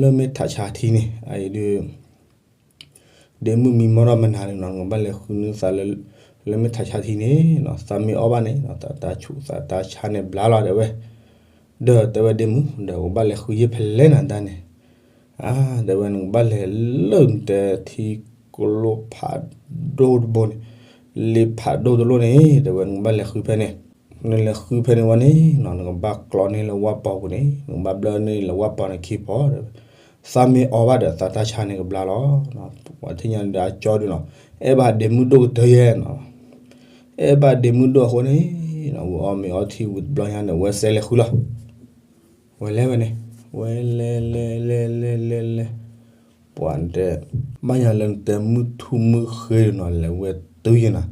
လၢမ့ၢ်ထးဆါထံန့ၣ် အအံၤဒုး ဒ့မုၣ်မံမီၢ်ထီၣ်မနၤန့ၣ်နီၤ နကဘၣ်လဲၤဃုန့ၢ်သးလၢ လၢမ့ၢ်ထးဆါထံန့ၣ်နီၤ သးမ့ၢ်အီၣ်ဘၣ်န့ၣ်နီၤ သးတၢ်ဆူးသးတၢ်ဆါန့ၣ်ဘျါလီၤတဲဝဲ, ဒီးတဲဝဲဒ့မုၣ် ဒီးကဘၣ်လဲၤဃုယ့ၢ်ဖဲလဲၣ်နၤတၢ်န့ၣ်, အါ တဲဝဲနကဘၣ်လဲၤလၢနတဲထံကျိဖးဒိၣ်တဘိန့ၣ်, လ့ဖးဒိၣ်တလိၣ်န့ၣ် တဲဝဲနကဘၣ်လဲၤဃုဖဲန့ၣ်, နလဲၤဃုဖဲန့ၣ်ဝဲန့ၣ်နီၤ နကဘၣ်ကျီန့ၢ်လၢဝၣ်ပီၤပူၤန့ၣ် နကဘၣ်ဘျၢန့ၢ်လၢဝၣ်ပီၤန့ၣ်ခံပီၤ, သးမ့ၢ်အီဘၣ်ဒီးသးတၢ်ဆါန့ၣ်ကဘျါလီၤ. ပှၤထံၣ်ညါန့ၣ်ဒီးအကၠီဒုးနီၤ အဲၣ်ဘၣ်ဒ့မုၣ်ဒိၣ်ကတၢၢ်ယဲနီၤ, အဲၣ်ဘၣ်ဒ့မုၣ်ဒိၣ်အဃိန့ၣ်, ဝဲအီၣ်မ့ၤအီထံဝံၤတဘျီညါန့ၣ် ဝဲစဲးလဲၤဃုလီၤ. ဝဲလဲၤဝဲန့ၣ်, ဝဲလဲၤလဲၤလဲၤလဲၤလဲၤလဲၤ, ပှၤတဲ, ဘၣ်ယၤလၢနတဲမုၢ်ထူၣ်မုၢ်ဃ့နီၤ လဲၤဝဲတုၤယဲနီၤ,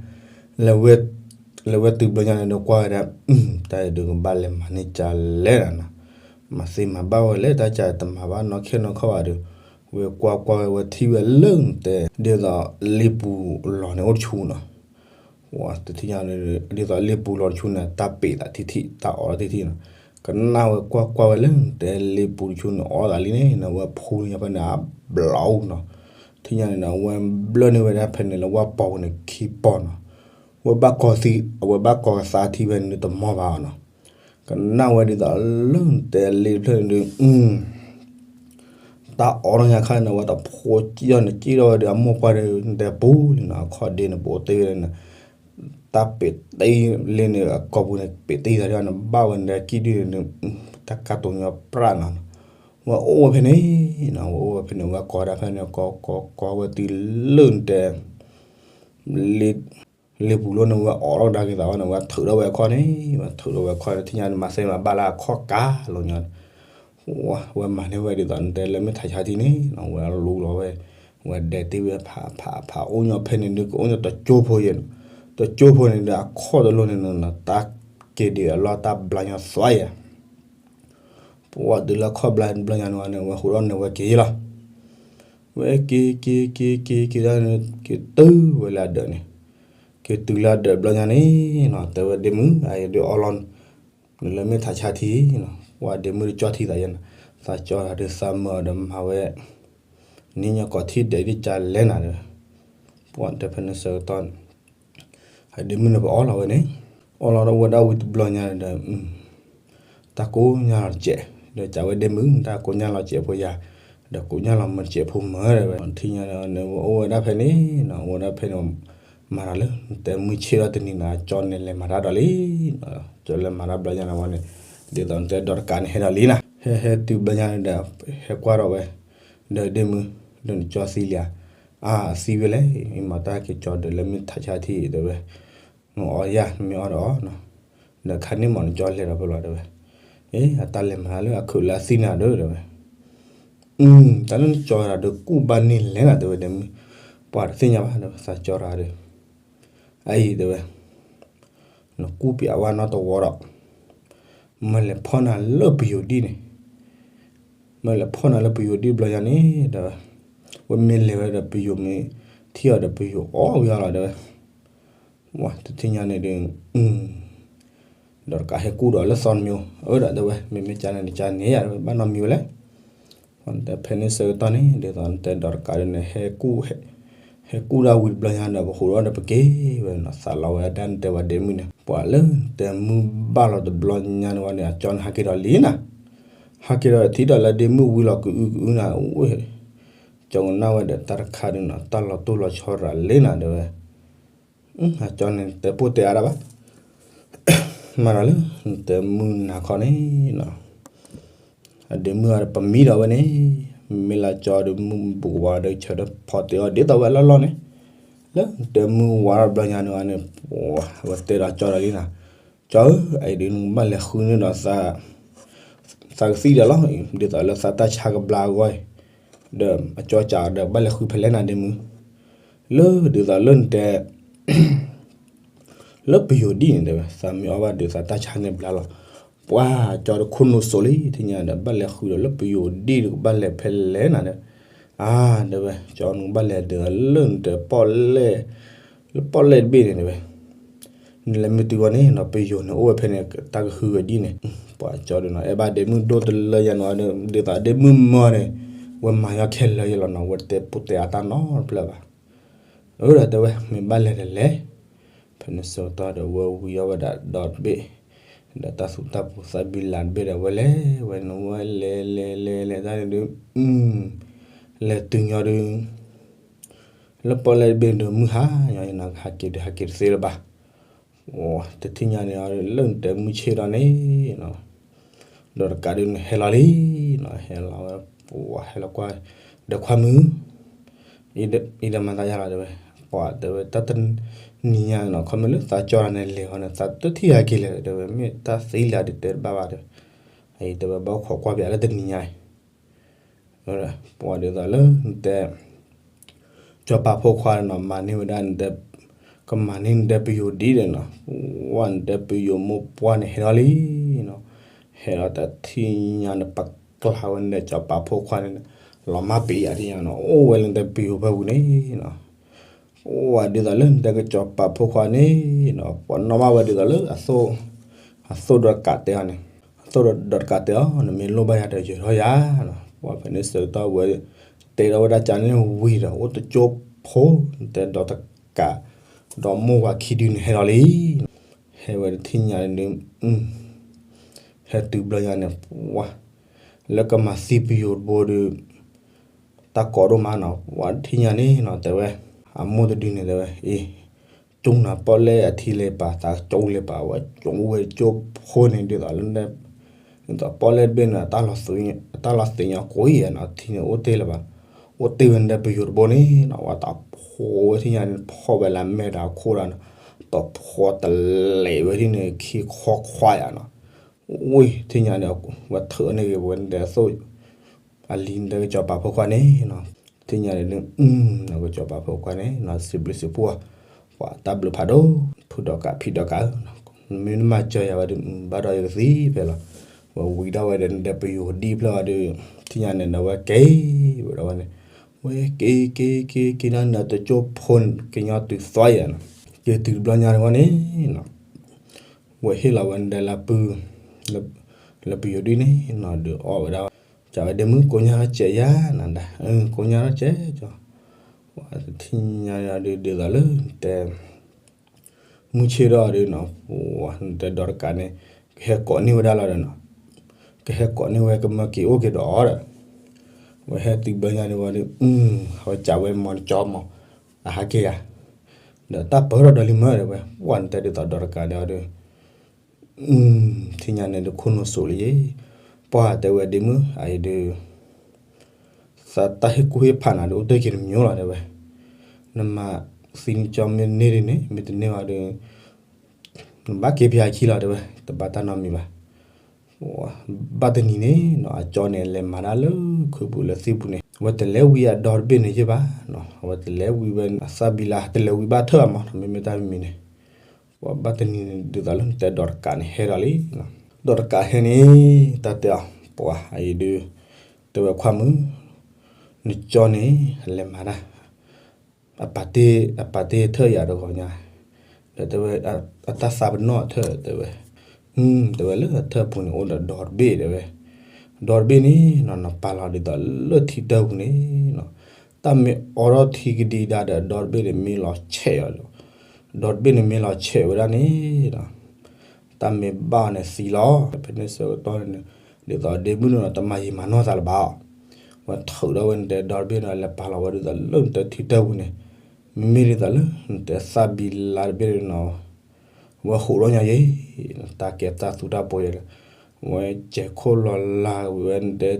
လဲၤဝဲ, လဲၤဝဲတုၤဘျီညါန့ၣ်ဒီးကွၢ်ဝဲဒၣ်, တၢ်အံၤဒုးကဘၣ်လဲၤမၤန့ၢ်ကလဲၣ်နၤ, မၤသ့မၤဘၣ်ဝဲလဲၣ် တၢ်ကတမၤဘၣ်နီၢ်ခဲနီၢ်ခီဘၣ်ဒီး, ဝဲကွၢ်ကွၢ်ဝဲ ဝဲထံၣ်ဝဲလၢနတဲ ဒ်သိးလ့ပူၤလီၤန့ၣ်အိၣ်တဆူနီၤ ဝဲတထံၣ်ညါန့ၣ် ဒ်သိးလ့ပူၤလီၤတဆူန့ၣ် တၢ်ပ့းသးထံထံၣ် တၢ်အီၣ်ထံထံၣ်နီၤ, ကနၣ်ဝဲကွၢ်ကွၢ်ဝဲလၢနတဲလ့ပူၤတဆူန့ၣ် အီၣ်သးလံန့ၣ်နီၤ ဝဲဖူညါဖဲန့ၣ် အဘျီအူနီၤ, ထံၣ်ညါန့ၣ်နီၤ ဝဲဘျၢန့ၢ်ဝဲဒၣ်ဖဲန့ၣ်လၢဝၣ်ပီၤပူၤန့ၣ်ခံပီၤနီၤ, ဝဲဘၣ်ကီသံ အဝဲဘၣ်ကီကသါထံဖဲန့ၣ်တမီၢ်ဘၣ်အီၤနီၤ, ကနၣ်ဝဲဒ်သိးလၢနတဲလ့တဖျၢၣ်န့ၣ်ဒုး တၢ်အီၣ်ထီၣ်ညါခါန့ၣ် ဝဲတဖိကံၣ်ထီၣ်န့ၣ် ကံၣ်ထီၣ်ဝဲဒီးအမိၢ်ပှၢ်ဒီး နတဲပူၤလံနီၤ အခီၣ်ဒ့န့ၣ် ပအိၣ်တ့ၢ်ဝဲန့ၣ်, တၢ်ပ့းတ့ၢ်လံန့ၣ် အကိာ်ပူၤန့ၣ် ပ့းတ့ၢ်သးဒ်န့ၣ် ဘၣ်ဝဲန့ၣ်ဒီးကံၣ်ဒုန့ၣ် တၢ်ကါတိၤညီပြၣ်နီၤ, ဝဲအိၣ်ဝဲဖဲန့ၣ်နီၤ ဝဲအိၣ်ဝဲဖဲန့ၣ် ဝဲကိးဒၣ်ဖဲန့ၣ် ကိးကိးကိးဝဲတုၤလၢနတဲ လ့ပူၤလိၣ်န့ၣ် ဝဲအိးထီၣ်ကဒါက့ၤသးဝဲန့ၣ် ဝဲထုးထီၣ်ဝဲအခီၣ်န့ၣ် ဝဲထုးထီၣ်ဝဲအခီၣ်န့ၣ် ထံၣ်ညါန့ၣ်မၤသ့မၤဘၣ်လၢအခီၣ်ကါလီၤညီန့ၣ်, ဝဲမၤန့ၢ်ဝဲဒ်သိးနတဲလၢမ့ၢ်ထးဆါထံန့ၣ်နီၤ ဝဲလူလီၤဝဲ, ဝဲဒဲးတ့ၢ်ဝဲဖးဖးဖးအိၣ်ညီဖဲန့ၣ်ဒုး ကအိၣ်ညီတကၠိဖိယဲၢ်နီၤ, တကၠိဖိန့ၣ်ဒီးအခီၣ်တလိၣ်န့ၣ်နီၤ တၢ်က့ၤဒံးအလီၢ်တၢ်ဘျါညီသွါယဲၢ် ပှၤတုၤလၢခီၣ်ဘျါဘျီညါန့ၣ်ဝဲန့ၣ် ဝဲဟူးထီၣ်န့ၢ်ဝဲက့ၤလီၤ. ဝဲက့ၤက့ၤက့ၤက့ၤက့ၤဒၣ်န့ၣ် က့ၤတုၤဝဲလၢအဒၢးန့ၣ်, က့ၤတုၤလၢအဒၢးဘျီညါန့ၣ်နီၤ တဲဝဲဒ့မုၣ် အအံၤဒုးအီလီၤ နလၢမ့ၢ်ထးဆါထံနီၤ ပှၤဒ့မုၣ်ဒုးကၠီထံသးယဲၢ်နီၤ, သးကၠီတၢ်ဒုးသးမၢအီၤဒီးမၤဝဲ နံၣ်ညီၣ်ကိးထံၣ်ဒဲးဒ်ကၢလဲၣ်နၤဒီး ပှၤတဲဖဲန့ၣ်ဆၢကတီၢ်န့ၣ် အဒ့မုၣ်န့ၣ်ပအီလီၤဝဲန့ၣ်, အီလီၤဒီးဝဲဒၣ်ဝံၤတဘျီညါဒီး တၢ်ကိးညါလီၤစဲး, ဒီးကးဝဲဒ့မုၣ် တၢ်ကိးညါလီၤစဲးဖိယၤ, ဒီးကိးညါလီၤမၢစဲးဖိမၢဒီးဝဲ, ထံၣ်ညါန့ၣ် အိၣ်ဝဲဒၣ်ဖဲန့ၣ်နီၤ အိၣ်ဝဲဒၣ်ဖဲန့ၣ် မၤတၢ်လၢ တဲမုၢ်ဆ့ၣ်ထီၣ်တနံၤနီၤ ကၠီန့ၣ်လဲၤမၤတၢ်ဒီးလံ, ကၠီလဲၤမၤတၢ်ဘျီညါန့ၣ်ဝဲန့ၣ်, ဒ်သိးနတဲဒီးတကးန့ၣ်ဟဲဒီးလံနၤ, ဟဲဟဲတုၤဘျီညါန့ၣ်ဒီး ဟဲကွၢ်ထီၣ်ဝဲ, ဒီးဒ့မုၣ်, ဒီးနကၠီသံလံဧါ, အါ သံဝဲလဲၣ်, မၤတၢ်က့ၤကၠီဒီးလၢမ့ၢ်ထးဆါထံတဲဝဲ, နအီယၢ် နမ့ၢ်အီဒီးအီ, ဒီးခါန့ၣ်မးနကၠီလဲၤဒီးဖဲလီၤတဲဝဲ, အ့ အတၢ်လဲၤမၤလၢအခုးလၢအသံနၤဒီးတဲဝဲ တၢ်လၢနကၠီတဂၤဒီးကူၣ်ဘၣ်န့ၢ်လဲၣ်နၤတဲဝဲဒ့မုၣ်, ပှၤတသ့ၣ်ညါဘၣ်တဲဝဲ သးကၠီတဂၤဒီး, အအံၤတဲဝဲ, နကူၣ်ပၠးဝဲနီတဝီဒီး, မ့ၢ်လဲၤဖီၣ်နၤလၢပယိၤဒံၣ်န့ၣ်, မ့ၢ်လဲၤဖီၣ်နၤလၢပယိၤဒံၣ်ဘျီညါန့ၣ်ဒီး, ဝဲမ့ၢ်လဲၤဝဲဒီးပယိၤမ့ၢ်ထံၣ်အီၤဒီးပယိၤအီၣ်ဝံၤအီလီၤတဲဝဲ ဝဲတထံၣ်ညါန့ၣ်ဒီး, ဒီးတကးဟဲကူၣ်ဒီးလၢသီတမံၤ, အၢဒီးတဲဝဲ မ့မ့ၢ်ကန့ၣ်နကန့ၣ်ယၤတဲဝဲ ဘၣ်နီတမံၤဝဲလဲၣ်, ဖဲန့ၣ်ဆၢကတီၢ်န့ၣ် ဒ်သိးနတဲဒီးတကးဒ်န့ၣ် ဟဲကူၣ်ဒၣ်ဝံၤတဘျီညါဒီး ပဟူးဒီးပက့ၤဝဲနီၤ သးလီၤဝဲဒၣ်နတဲဝဲဒ့မုၣ်န့ၣ် ပှၤလၢနတဲမုၣ်ဘၣ်လီၤတဘျီညါန့ၣ်ဝဲန့ၣ် အကၠီန့ၣ်ဟးက့ၤဒီးလံနၤ, ဟးက့ၤဒီးထံၣ်ဒီးလၢဒ့မုၣ်ဝံၤလီၤကအုကအုနၤ, ကၠီကနၣ်ဝဲဒီးတၢ်တခါဒီးနီၤ တၢ်လီၤတိၢ်လီၤဆီရၤလံနၤတဲဝဲ အကၠီန့ၣ်တဲပိၢ်တဲအါဒၣ်ဘၣ်, မၤဒီးလၢနတဲမုၣ်နၤခီန့ၣ်နီၤ, အဒ့မုၣ်အပမံဒီးဝဲန့ၣ်, မ့ၢ်လၢကၠီဒီးမုၣ်ဘူးကဝါဒီးဆၢထၢၣ်ဖီတဲအီၤဒ်သိးဝဲအလီၢ်လီၢ်န့ၣ်, လၢနတဲမုၣ်ဝါထီၣ်တဘျီညါန့ၣ်ဝဲန့ၣ်, ဝဲတဲဒီးကၠီဒီးလံနၤ, ကၠီဧၢ, အအံၤဒ်နကဘၣ်လဲၤဃုန့ၢ်ဒီး သးကသံၣ်ဒီးလီၤ, ဒ်သိးလၢသးတၢ်ဆါကဘျါအဂီၢ်အံၤ, ဒီးအကၠီကးဒီးဘၣ်လဲၤဃုဖဲလဲၣ်နၤဒ့မုၣ်, လၢဒ်သိးလၢနတဲ လၢပယိၤဒံၣ်န့ၣ်တဲဝဲ သးမ့ၢ်အီၣ်ဘၣ်ဒုးသးတၢ်ဆါန့ၣ်ဘျါလီၤ, ပှၤကၠီဒီးခိၣ်နူာ်စိးလံ ထံၣ်ညါဒီး ဘၣ်လဲၤဃုာ်ဒီးလၢပယိၤဒံၣ်ဒီး ကဘၣ်လဲၤဖဲလဲၣ်နၤဒီး, အါ တဲဝဲ ကၠီနကဘၣ်လဲၤဒ်သိးလၢနတဲပီၣ်လဲၣ်, လၢပီၣ်လဲၣ်တဘ့ၣ်န့ၣ်တဲဝဲ, နလဲၤမ့ၢ်တုၤဝဲန့ၣ်နီၤ ပယိၤန့ၣ်အိၣ်ဝဲဖဲန့ၣ် တၢ်ကဟုကဒံၣ်န့ၣ်, ပှၤကၠီဒီးနီၤ အဲၣ်ဘၣ်ဒ့မုၣ်ဒိၣ်တလၢယၤနီၤ ဒ်သိးဒ့မုၣ်မၢန့ၣ်, ဝဲမၤယီၢ်ခဲလၢာ်ယဲလီၤနီၤ ဝဲတဲပိၢ်တဲအါတၢ်နီတဖျၢၣ်ဘၣ် အၢဒီးတဲဝဲ မ့ၢ်ဘၣ်လဲၤတလဲၤ, ဖဲန့ၣ်ဆၢကတီၢ်ဒီးဝဲဝံၤအီၣ်ဝဲဒၣ်ဒီတဘ့ၣ်, ဒီးတၢ်သူၣ်တၢ်ပူၤသးဘံလးတဘ့ၣ်ဒီးဝဲလဲၤဝဲန့ၣ် ဝဲလဲၤလဲၤလဲၤလဲၤတၢ်န့ၣ်ဒုး, လဲၤတုၤညီဒုး, လၢပီၣ်လဲၣ်တဘ့ၣ်န့ၣ်ဒုး မုၢ်ဟါညီနီၤ ကဟးက့ၤဒုးဟးက့ၤတသ့လၢၤဘၣ် တထံၣ်ညါန့ၣ် လၢနတဲမုၢ်ဆ့ၣ်ဒီးန့ၣ်နီၤ, ဒီးတကးဒုးန့ၣ်ဟဲလီၤလံနီၤ ဟဲလီၤဝဲ, ပှၤဟဲလီၤကွၢ်, ဒီးခွါမုၣ်, အံၤဒီးမၤသးယါလီၤတဲဝဲ, ပှၤတဲဝဲ တၢ်တနံၤညါနီၤ ခီမ့ၢ်လၢသးကၠီတၢ်န့ၣ်လဲၤဃီန့ၣ် သးတထံၣ်ဟဲက့ၤလဲၣ်တဲဝဲ မ့ၢ်တၢ်သံလၢဒုးတဲတဘၣ်ဘၣ်တဲဝဲ, အံၤတဲဝဲဘၣ်အိၣ်ခိးကွၢ်ပၠးလၢတနံၤညါအံၤ ပှၤဒ်သိးလၢနတဲ, ကၠီပာ်ဖိခွါနီၤ မၤန့ၢ်ဝဲဒၣ်နတဲ, ကမၤန့ၢ်နတဲပယိၤဒ်ဒီးနီၤ, ဝဲနတဲပယိၤမိၢ်ပှၢ်န့ၣ်ဟဲလီၤလံ, ဟဲလီၤတထံၣ်ညါန့ၣ် ပကျါဝဲနတဲကၠီပာ်ဖိခွါန့ၣ်, လီၤမၢ်ပယၤထံၣ်ညါနီၤ အိၣ်ဝဲလၢနတဲပယိၤဖၢပူၤန့ၣ်နီၤ ဝဲဒ်သိးလၢနတဲကၠီပာ်ဖိခွါန့ၣ်နီၤ ပှၤနီၣ်ဘၣ်ဝဲဒ်သိးလၢ, အသိၣ်ဒီးတကးတဲအီၤန့ၣ်, အသိၣ်ဒီးတကးတဲအီၤ နမ့ၢ်လိၣ်ဘၣ်ယၤဒီးယၢၤထီၣ်ယၤ, ပှၤဖဲန့ၣ်ဆၢကတီၢ်ဝဲ, တဲထီၣ်ဝဲဒၣ်ကန့ၣ်ဝံၤဒီး အိၣ်တကၠိဖိ, နတဲဒီးတကး, ဒီးမိၢ်ဝၤခံဒုန့ၣ်ဟဲလီၤလံ, ဟဲဝဲတထံၣ်ညါန့ၣ်ဒုး, ဟဲတုၤဘျီညါန့ၣ်, ဝဲ, လၢကမၤသံပယိၤတဘိဒီး, တၢ်ကိးဒိၣ်မးနီၤ ပှၤတထံၣ်ညါန့ၣ်နီၤ တဲဝဲ, အမိၢ်တဒုန့ၣ်တဲဝဲ အ့ၣ်, ကၠိနၤပီၣ်လဲၣ်အထံလဲၤပာ် သးကၠိလဲၤပာ်ဝဲ ကၠိဝဲကၠိဖိန့ၣ်ဒ်သိးလၢ, ဒ်သိးပီၣ်လဲၣ်တဘ့ၣ်န့ၣ် အတၢ်လီၤသ့ၣ်ညါကိးအံၤနီၤ ထံန့ၣ်အိၣ်တ့ၢ်လၢၤဘၣ်, အိၣ်တ့ၢ်ဝဲန့ၣ်ဒီးပယိၤတဘိန့ၣ်နီၤ ဝဲတၢ်ဖိဝဲထံၣ်ညါန့ၣ် ဖီၣ်ဝဲလၢမဲာ်ဒီးအခိၣ်ဒီးနီၤ, တၢ်ဖိတလဲၤဝဲထံၣ်န့ၣ် ခံခွါခွါယၤနီၤ ဝံၤထံၣ်ညါန့ၣ် ဝဲထုးန့ၢ်ဂ့ၤဝဲန့ၣ်ဒီးသိၣ်, အလံၤန့ၣ်ဒီးကစီၤပၤဖိခွါန့ၣ်နီၤ, ထံၣ်ညါန့ၣ်ဒုး, ကစီၤပၤဖိခွါန့ၣ်နီၤ စံးဘျုးစံးဖှိၣ်, ပှၤတၢ်ဘျုးဖးဒိၣ်, ဖုဒီးကးဖံဒီးကးဧၢ, မ့ၢ်နမၤစၢၤယၤဝဲဒုး ဘၣ်ဒီးယကသံဖဲလီၤ, ဝဲဝံၤဒၣ်ဝဲဒီးန့ၣ်ဒီးပယိၤဒံၣ်ဖျၢၣ်ဝဲဒုး, ထံၣ်ညါန့ၣ်ဒီးဝဲက့ၤဝဲဒီးဝဲန့ၣ်, ဝဲက့ၤက့ၤက့ၤက့ၤဒၣ်န့ၣ်တကၠိဖိန့ၣ် ကညီတုၤသွါယၤနီၤ, က့ၤတုၤတဘျီညါန့ၣ်ဝဲန့ၣ်နီၤ ဝဲဟ့ၣ်လီၤဝဲန့ၣ်ဒီးလၢပုၢ်, လၢပယိၤဒံၣ်န့ၣ်နီၤ ဒုးအီၣ်ဝဲဒၣ်, ကးဝဲဒ့မုၣ်ကိးညါထီၣ်စဲးယၤနၤဒၣ်, ကိးညါထီၣ်စဲးကီး, ပှၤတထံၣ်ညါဒုးဒ်သိးလၢနတဲ မုၢ်ဆ့ၣ်ထီၣ်ဒုးနီၤ, နတဲဒီးတကးန့ၣ်, ကဟဲကိးန့ၢ်ဝဲဒၣ်လီၤဒီးနီၤ, ကဟဲကိးန့ၢ်ဝဲကမၢက့ၤအိၣ်က့ၤဒီးအီၤဒီး, ဝဲဟဲတုၤဘျီညါန့ၣ်ဝဲဒုး, အဝဲကးဝဲမီၤတကၠီမီၤ, အဟးက့ၤယၤ, ဒီးတၢ်ပၢၢ်ထီၣ်ဒီးလံမၢဒီးဝဲ, ပှၤနတဲဒ်သိးဒီးတကးန့ၣ်အီၤဒုး ထံၣ်ညါန့ၣ်ဒုးခိၣ်နူာ်စိးလံယဲ, ပှၢ်တဲဝဲဒ့မုၣ် အအံၤဒုး သးတၢ်ဟ့ၣ်ကူၣ်ဟ့ၣ်ဖးနၤဒုးအိၣ်တ့ၢ်က့ၤတမံၤလီၤ တဲဝဲ, နမၤသံနကၠီမ့ၢ်န့ၢ်ဒ်န့ၣ် မ့ၢ်တန့ၢ်ဘၣ်ဒီး နဘၣ်က့ၤပၠးခံလီၤ တဲဝဲ, တဘၣ်တၢ်နီတမံၤဘၣ်. ဘၣ်တနံၤန့ၣ်နီၤ အကၠီန့ၣ်လဲၤမၤတၢ်လၢခုးပူၤလၢသံၣ်ပူၤန့ၣ် အဝဲတလဲၤဝံၤအဒီတဘ့ၣ်န့ၣ်ယဲၢ်ဘၣ်နီၤ, အဝဲတလဲၤဝံၤဝဲအသၣ်ဘံလါ တလဲၤဝံၤဘၣ်ထၢၣ်မးနီၤ, မ့မ့ၢ်တၢ်မံၤမံၤန့ၣ် ပှၤဘၣ်တနံၤန့ၣ်ဒ်သိးလၢနတဲဒီးတကးန့ၣ်ဟဲဒီးလံ, ဒီးတကးဟဲန့ၣ် တၢ်တဲအီၤ ပှၤအံၤဒုး တဲဝဲခွါမုၣ် နကၠီန့ၣ် လဲၤမၤတၢ် အပာ်တ့ၢ် အပာ်တ့ၢ်ထၢၣ်ယၤတဂီၤညါ, ဒီးတဲဝဲ အတၢ်သးပနီၣ်ထၢၣ် တဲဝဲ, တဲဝဲလၢထၢၣ်ပူၤန့ၣ်အိၣ်ဒီးဒီတဘ့ၣ် တဲဝဲ, ဒီတဘ့ၣ်န့ၣ်နီၤ နပာ်လီၤဒ်သိးလၢထံတၢၢ်ပူၤန့ၣ်နီၤ, တၢ်မ့ၢ်အိးထီၣ်ထံကဒံကဒါဒီးဒီတဘ့ၣ်န့ၣ်မ့ၢ်လီၤဆဲးအီၤဒီး, ဒီတဘ့ၣ်န့ၣ်မ့ၢ်လီၤဆဲးဝဲဒၣ်န့ၣ်နီၤ တၢ်မ့ၢ်ဘၣ်အီၤန့ၣ်သံလီၤ. ဖဲန့ၣ်ဆၢကတီၢ်န့ၣ် ဒ်သိးဒ့မုၣ်န့ၣ်နီၤ တမၤယံာ်မၤနီၢ်သးလၢၤဘၣ်အီၤ, ဝဲထုးထီၣ်ဝဲနတဲဒီတဘ့ၣ်န့ၣ် လဲၤပာ်လီၤဝဲဒ်သိးလၢနတဲထံတၢၢ်ပူၤန့ၣ်, မ့မ့ၢ်ဒ်သိးလၢနတဲသၣ်ဘံလါတဘ့ၣ်န့ၣ်နီၤ ဝဲဟူးထီၣ်ညါယဲ, တၢ်ကဲတၢ်သူတၢ်ပှဲၤယဲ, ဝဲစဲးခိၣ်လီၤလၤဝံၤဝဲနတဲ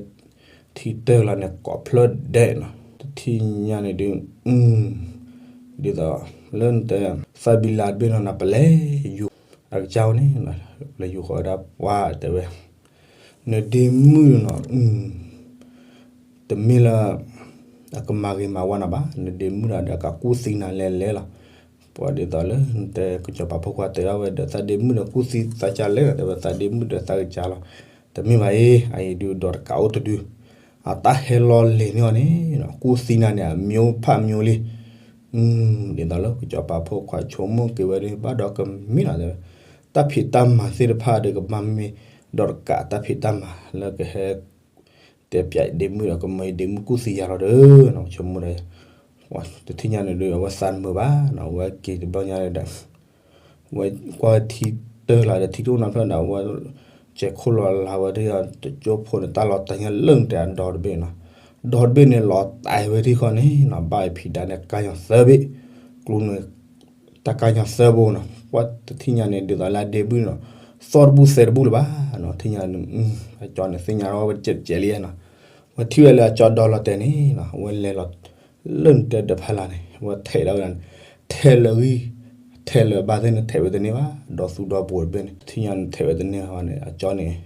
ထံတၢၢ်လီၤန့ၣ် ကိးဖျၢၣ်ဒဲးနီၤ, တထံၣ်ညါန့ၣ်ဒုး ဒ်သိးလၢနတဲ သၣ်ဘံလါတဘ့ၣ်နီၤ နပလဲၤယူၤ အကစၢ်ဝဲန့ၣ် လဲၤယူၤဃီၤဝဲဒၣ်ပှၢ်တဲဝဲ နဒ့မုၣ်နီၤ တမ့ၢ်လၢ အကမၤဂ့ၤမၤဝါနၤဘၣ်, နဒ့မုၣ်ဒီးအကကူၣ်သံနၤလဲၤလဲၤလီၤ. ပှၤဒ်သိးလၢနတဲကစီၤပၤဖိခွါတဲဒၣ်ဝဲဒီး သးဒ့မုၣ်ဒီးကူၣ်သံသးကါလဲၣ်လီၤ တဲဝဲ သးဒ့မုၣ်ဒီးသးကစၢ်လီၤ. တမ့ၢ်ဘၣ်အံၤ အအံၤဒုးဒီးတကးအိၣ်တဒု, အတၢ်ဟဲလီၤလဲၤန့ၢ်အီၤန့ၣ် ကူၣ်သံနၤန့ၣ် အမျိုးဖးမျိုးလံ ဒ်သိးလၢကစီၤပၤဖိခွါဆိကမိၣ်က့ၤဝဲဒၣ်ဘၣ်ဒီးကမ့ၢ်လီၤတဲဝဲ, တၢ်ဖံးတၢ်မၤသ့ၣ်တဖၣ်ဒီးကဘၣ်မ့ၢ်ဒီးတကးတၢ်ဖံးတၢ်မၤလၢကဟဲ တဲပၠးဒ့မုၣ်ဒီးကမၤဒ့မုၣ်ကူၣ်သံယၤလီၤဒီး ဆိကမိၣ်ဒီး တထံၣ်ညါန့ၣ်ဒုး အဝဲသးတမုာ်ဘၣ်နီၤ အဝဲက့ၤတဘျီညါဒီး ဝဲကွၢ်ထံတၢၢ်လီၤဒီးထံတအိၣ်နီတဖျၢၣ်ဒီး အဝဲစဲးခိၣ်လီၤလၤဝဲဒၣ်တကၠိဖိန့ၣ် တၢ်လီၤတဲာ်ညါလၢနတဲအဒီတဘ့ၣ်နီၤ, ဒီတဘ့ၣ်န့ၣ်လီၤတဲာ်ဝဲထံဃီန့ၣ်နီၤ ဘၣ်ဖံးဒါန့ၣ်ကါညီသၢဘ့ၣ်, ကျူန့ၣ် တၢ်ကါညီသၢဘိနီၤ, ပှၤတထံၣ်ညါန့ၣ် ဒ်သိးလၢအဒ့မုၣ်နီၤ သီၣ်တဘူၣ်သဲတဘူၣ်လၢၤဘၣ်နီၤ, ထံၣ်ညါန့ၣ် အကၠီန့ၣ်သ့ၣ်ညါဝဲတကဲးတကဲးလံနီၤ, ပှၤထံၣ်ဝဲလၢအကၠီဒီလီၤတဲာ်န့ၣ်နီၤ အဝဲလဲၤလီၤ လၢနတဲဒီးဖးလၢ်န့ၣ် အဝဲထဲးဒၣ်ဝဲဒၣ်န့ၣ် ထဲးလၢာ်ဂံၢ် ထဲးလၢာ်ဘၣ်သ့ၣ်န့ၣ် ထဲးဝဲတန့ၢ်ဘၣ် ဒီသူဒီပုၢ်ဝဲၢ်တဘ့ၣ်န့ၣ် ထံၣ်ညါန့ၣ်ထဲးဝဲတန့ၢ်ဘၣ်န့ၣ် အကၠီန့ၣ်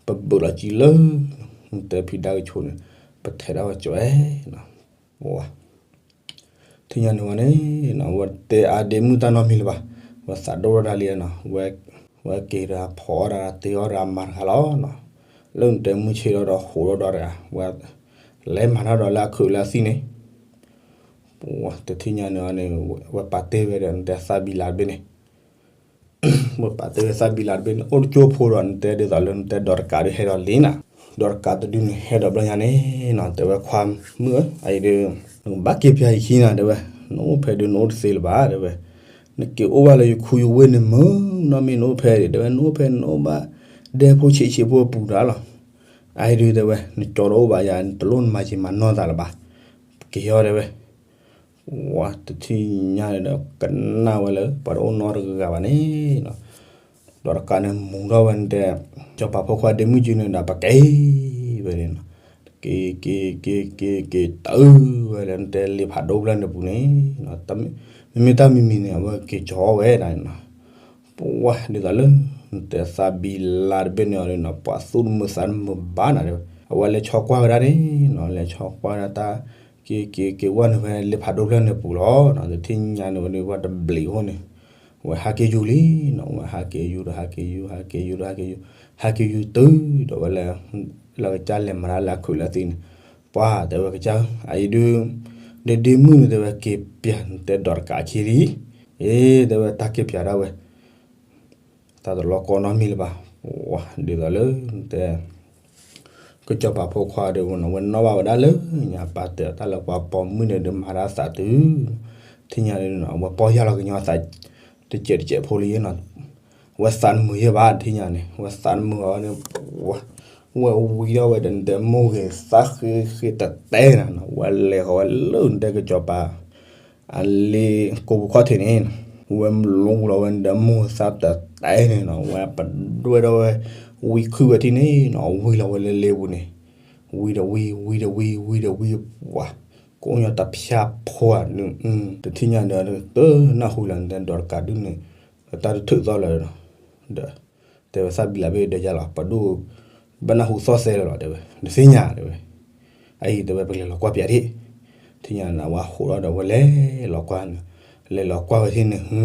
ပဘုးလီၤကံလၢ နတဲဖံးဒါကဆိးန့ၣ် ပထဲးဒၣ်ဝဲကၠီနီၤ ထံၣ်ညါန့ၣ်ဝဲန့ၣ် ဝဲတဲအါဒ့မုၣ်တၢ်နီတမံၤလၢၤဘၣ်, ဝဲသးဒိၣ်ထီၣ်ဒၣ်လံနီၤ, ဝဲက့ၤဒီးဖီအီၣ်တၢ် တ့အီၣ်တၢ်မၤတဂၤလီၤနီၤ, လၢနတဲမုၢ်ဆ့ၣ်ထီၣ်ဒီးဟူးထီၣ်ဒီးတဂၤ ဝဲလဲၤမၤတၢ်ဒီးလၢအခုးလၢအသံၣ်န့ၣ် ပတထံၣ်ညါန့ၣ်န့ၣ် ဝဲပာ်တ့ၢ်ဝဲဒီးနတဲသၣ်ဘံလါတဘ့ၣ်န့ၣ် ဝဲပာ်တ့ၢ်ဝဲသၣ်ဘံလါတဘ့ၣ်န့ၣ် အိၣ်တကၠိဖိဒီးနတဲဒ်သိးလၢနတဲဒီးတကးဒုးဟဲဒီးလံနီၤ, ဒီးတကးတဒုန့ၣ်ဟဲဒီးဘျီညါန့ၣ်နီၤ တဲဝဲခွါမုၣ်ဧၢ အအံၤဒုး နကဘၣ်က့ၤပၠးယခံနီၤ တဲဝဲ, နအိၣ်ဖဲဒုးနအိၣ်တသ့လၢၤဘၣ် တဲဝဲ, နက့ၤအိၣ်ဘၣ်လၢယခူယဝ့ၢ်န့ၣ်မုၢ်နီၢ်မ့ၢ်နအိၣ်ဖဲ တဲဝဲ နအိၣ်ဖဲနအိၣ်ဘၣ် ဒဲဖိဆံးဆံးဖိအပူၤတၢ်လီၤ, အအံၤဒုးတဲဝဲ နကၠီတအိၣ်ဘၣ်ယၤ နတလိၣ်နမၤယံာ်မၤနီၢ်သးလၢၤဘၣ်, က့ၤဟီတဲဝဲ ဝဲတထံၣ်ညါန့ၣ်ဒီး ကနၣ်ဝဲလၢ ပှၤတအိၣ်နီတဂၤဘၣ်န့ၣ်နီၤ, ဒီးတကးန့ၣ်မူထီၣ်ဝဲန့ၣ်တဲ စီၤပၤဖိခွါဒ့မုၣ်ကၠုန့ၣ်ဒီး ပက့ၤဝဲန့ၣ်နီၤ, က့ၤ က့ၤ က့ၤ က့ၤ က့ၤတုၤဝဲလၢနတဲလ့ဖးဒိၣ်ဖျၢၣ်န့ၣ်ပူၤန့ၣ်နီၤ, မ့မ့ၢ်တၢ်မံၤမံၤန့ၣ် အဝဲက့ၤကၠီဝဲဒၣ်န့ၣ်နီၤ, ပဝဲဒ်သိးလၢ နတဲသးဘံလါတဘ့ၣ်န့ၣ်အီၤန့ၣ်နီၤ ပှၤသူၣ်တမုာ်သးတမုာ်ဘၣ်နၤတဲဝဲ, အဝဲလဲၤဆီကွၢ်ဝဲဒၣ်န့ၣ်နီၤ လဲၤဆီကွၢ်ဒၣ်တၢ် က့ၤ က့ၤ က့ၤဝဲန့ၣ်ဝဲလ့ဖးဒိၣ်ဖျၢၣ်န့ၣ်ပူၤလီၤ, တထံၣ်ညါန့ၣ်ဝဲဒုး ဝဲတဘျံးအဃိန့ၣ် ဝဲဟးက့ၤယူၤလံနီၤ, ဝဲဟးက့ၤယူၤဒီးဟးက့ၤယူၤ ဟးက့ၤယူၤဒီးဟးက့ၤယူၤ ဟးက့ၤယူၤတုၤဒီးဝဲလၢ လၢကစၢ်လဲၤမၤတၢ်လၢအခုးလၢသံၣ်န့ၣ်, ပှၤတဲဝဲကစၢ်ဧၢ အအံၤဒုး ဒ့ဒ့မုၣ်န့ၣ်တဲဝဲက့ၤပၠးနတဲဒီးတကးခံလံ, အ့ တဲဝဲတၢ်က့ၤပၠးဒၣ်ဝဲ တၢ်တလီၤကီနီတမံၤလၢၤဘၣ်, ဝဲဒ်သိးလၢ တဲ ကစီၤပၤဖိခွါဒီးဝဲနီၤ ဝဲနီၣ်ဘၣ်ဝဲဒၣ်လၢညါပာ်တဲာ်တၢ်လၢပှၤပိာ်မုၣ်န့ၣ်ဒီးမၤတၢ်သးတုၤ, ထံၣ်ညါန့ၣ်နီၤ ဝဲပီၢ်ယၢ်လီၤကညီသး တစဲးတစဲးဖိလံနီၤ, ဝဲသးတမုာ်ယဲၢ်ဘၣ် ထံၣ်ညါန့ၣ် ဝဲသးတမုာ်အီၤန့ၣ် ဝဲဝံထီၣ်ဝဲဒီးနတဲမိၢ်ဂ့ၤသးဃ့ဃ့တတဲနၤနီၤ ဝဲလဲၤဃီၤဝဲလၢနတဲကစီၤပၤ အလ့ကိးပူၤခီၣ်ထံးန့ၣ် ဝဲလူလီၤဝဲဒီးမိၢ်သးတတဲန့ၣ်နီၤ, ဝဲပဒွဲၣ်ဒီးဝဲ ဝံခုၣ်ဝဲထံၣ်န့ၣ်နီၤ, ဝံလီၤဝဲလၢလ့ပူၤန့ၣ်, ဝံဒီးဝံ ဝံဒီးဝံ ဝံဒီးဝံ, ပှၤ ကအိၣ်ညီတဖၠၣ်ဖိဧါ, တထံၣ်ညါဒီး တနၢ်ဟူလၢၤ ဒီးတကးဒုးန့ၣ် တၢ်တထုးသီလၢၤဒီး တဲဝဲသးဘံလးဘ့ၣ်ဒီးယၤလီၤ ပဒိၣ် ဘၣ်နၢ်ဟူသီသဲလၢၤလီၤ တဲဝဲ တသ့ၣ်ညါတဲဝဲ, အအံၤတဲဝဲပလဲၤလီၤကွၢ်ပၠးဒၣ်, ထံၣ်ညါန့ၣ် ဝဲဟးထီၣ်ဒီးဝဲလဲၤလီၤကွၢ်န့ၣ်, လဲၤလီၤကွၢ်ဝဲထံၣ်န့ၣ် ဟု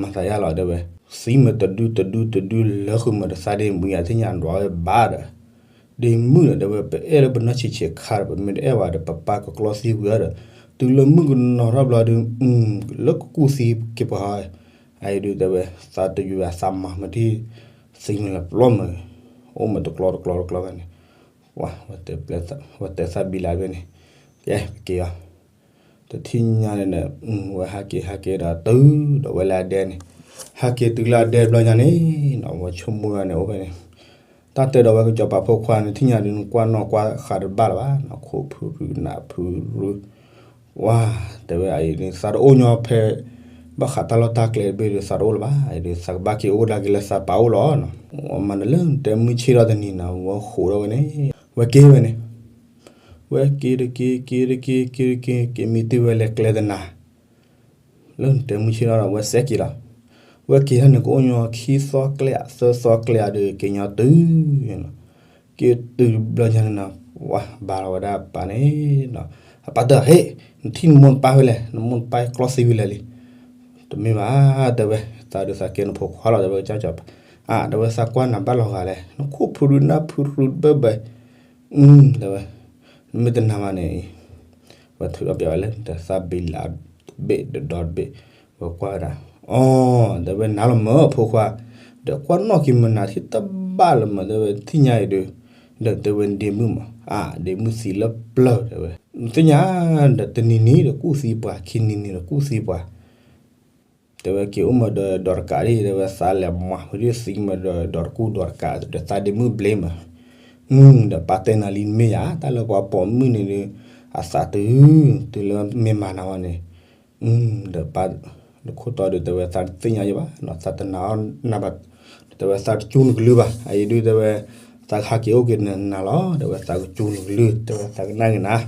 မၤသးယါလီၤတဲဝဲ, သံမ့ၢ်တဒုတဒုတဒုလၢဃုာ်မ့ၢ်တသးဒ့မုၣ်ယါ ထံၣ်ညါဒွးဝဲဘၣ်ဒီး ဒ့မုၣ်ဒီးတဲဝဲ ပအဲၣ်လၢပနီၢ်ဆံးဆံးခါဒီး ပမ့ၢ်တအဲၣ်ဝဲဒီး ပပၢ်ကကျီသံဝံၤဒီး တုၤလၢမုၣ်ကနီၤထီၣ်ဘျီဒီး လၢကကူၣ်သံက့ၤပှၤဟီ, အအံၤဒုးတဲဝဲ သးတယုာ်ဝဲအသးမၤမ့ၢ်ထံၣ် သံမ့ၢ်လၢပျီမ့ၢ် အိၣ်မ့ၢ်တကျီတကျီတကျီဖဲန့ၣ်, ဝဲတဲသးဘံလးဘ့ၣ်န့ၣ်, ကဲ ကက့ၤအီၤ တထံၣ်ညါန့ၣ်ဒီး ဝဲဟးက့ၤဟးက့ၤဒီးတုၤဒီးဝဲလၢအဒဲန့ၣ်, ဟးက့ၤတုၤလၢအဒဲဘျီညါန့ၣ်နီၤ ဝဲဆိကမိၣ်န့ၣ်အိၣ်ဖဲန့ၣ်, တၢ်တဲဒီးဝဲကစီၤပၤဖိခွါန့ၣ် ထံၣ်ညါဒုး နကွၢ်နီၣ်ကွၢ်ဃာ်တဘၣ်လၢၤဘၣ်နီၤ, ခိၣ်ဖုရူနၢ်ဖုရူ, ဝဲ တဲဝဲအံၤန့ၣ် သးတအိၣ်ညီဖဲ ဘၣ်ဃးတၢ်လီၢ်တၢ်ကျဲတဘ့ၣ်ဒီး သးတအိၣ်လၢၤဘၣ်, အံၤဒုး သးကဘၣ်က့ၤအိၣ်ဒၣ်က့ၤလၢသးပာ်အိၣ်လီၤနီၤ, ဝဲမၤနၢၤလၢနတဲမုၢ်ဆ့ၣ်ထီၣ်တနံၤနီၤ ဝဲဃိးထီၣ်ဝဲန့ၣ်, ဝဲက့ၤဝဲန့ၣ် ဝဲက့ၤတက့ၤ က့ၤတက့ၤ က့ၤတက့ၤ က့ၤမံတုၤဝဲလဲၤကျဲတနၤ, လၢနတဲမုၢ်ဆ့ၣ်ထီၣ်ဒီး ဝဲစဲးက့ၤလီၤ, ဝဲက့ၤထီၣ်န့ၣ် ကအိၣ်ညီခံသီကျဲ သၢသီကျဲဒီး က့ၤညီတုၤ က့ၤတုၤဘျီညါန့ၣ်နီၤ, ဝဲဘါလီၤဝဲဒၣ်အပၢ်န့ၣ်နီၤ, အပၢ်တဲ ဟ့ၣ် နထံၣ်နမိၢ်နပၢ်ဖဲလဲၣ်, နမိၢ်နပၢ်ကျီသံဝံၤလၢာ်လံ, တမ့ၢ်ဘၣ် တဲဝဲ, သးဒုးသးကဲနဖိခွါလီၤ တဲဝဲကစၢ်ကစီၤပၤ, အါ တဲဝဲ သးကွၢ်နၤဘၣ်လီၤဂာ်လဲၣ်, နခိၣ်ဖုရူနၢ်ဖုရူတဘၣ်ဘၣ် အ တဲဝဲ, နမ့ၢ်တနာ်ဘၣ်န့ၣ်, ဝဲထုးထီၣ်ပၠးဝဲလၢ တသးဘံလးတဘ့ၣ်ဒီးဒီတဘ့ၣ်, ဝဲကွၢ်ဝဲဒၣ်, အီ တဲဝဲ နၤလီၤမၢ်ဖိခွါ, ဒီးကွၢ်နီၣ်က့ၤမနၤထံၣ်တဘၣ်လၢၤမၢ် တဲဝဲ ထံၣ်ညါအံၤဒီး, ဒီးတဲဝဲဒ့မုၣ်မး အါ ဒ့မုၣ်သံလၢပျၢၢ်တဲဝဲ, နသ့ၣ်ညါ ဒီးတနံၤနံၤဒီးကူၣ်သံပှၤ ခံနံၤနံၤဒီးကူၣ်သံပှၤ တဲဝဲက့ၤအိၣ်မၢ်ဒီးဒီးတကးဒ် တဲဝဲ သးလဲၤမၤဝံၤဒ်သံမၢ်ဒီးဒီးတကူၣ်ဒီးတကးဒီးသးဒ့မုၣ်ဘျ့မး, ဒီးပၢ်တဲနၤလံမ့ၢ်ယါ တၢ်လၢပှၤပိာ်မုၣ်န့ၣ်ဒီး အသးတုၤ တုၤလၢမ့ၢ်မၤနၤဝဲန့ၣ်, ဒီးပၢ် တခိၣ်တီဒီးတဲဝဲသးတသ့ၣ်ညါယဘၣ်နီၤ သးတနာ်အီၤနၤဘၣ်, တဲဝဲသးတစူနကလုၢ်ဘၣ် အအံၤဒုးတဲဝဲ, သးကဟးက့ၤအိၣ်က့ၤနၤလီၤ တဲဝဲသးကစူနကလုၢ် တဲဝဲသးကနၣ်က့ၤနၤ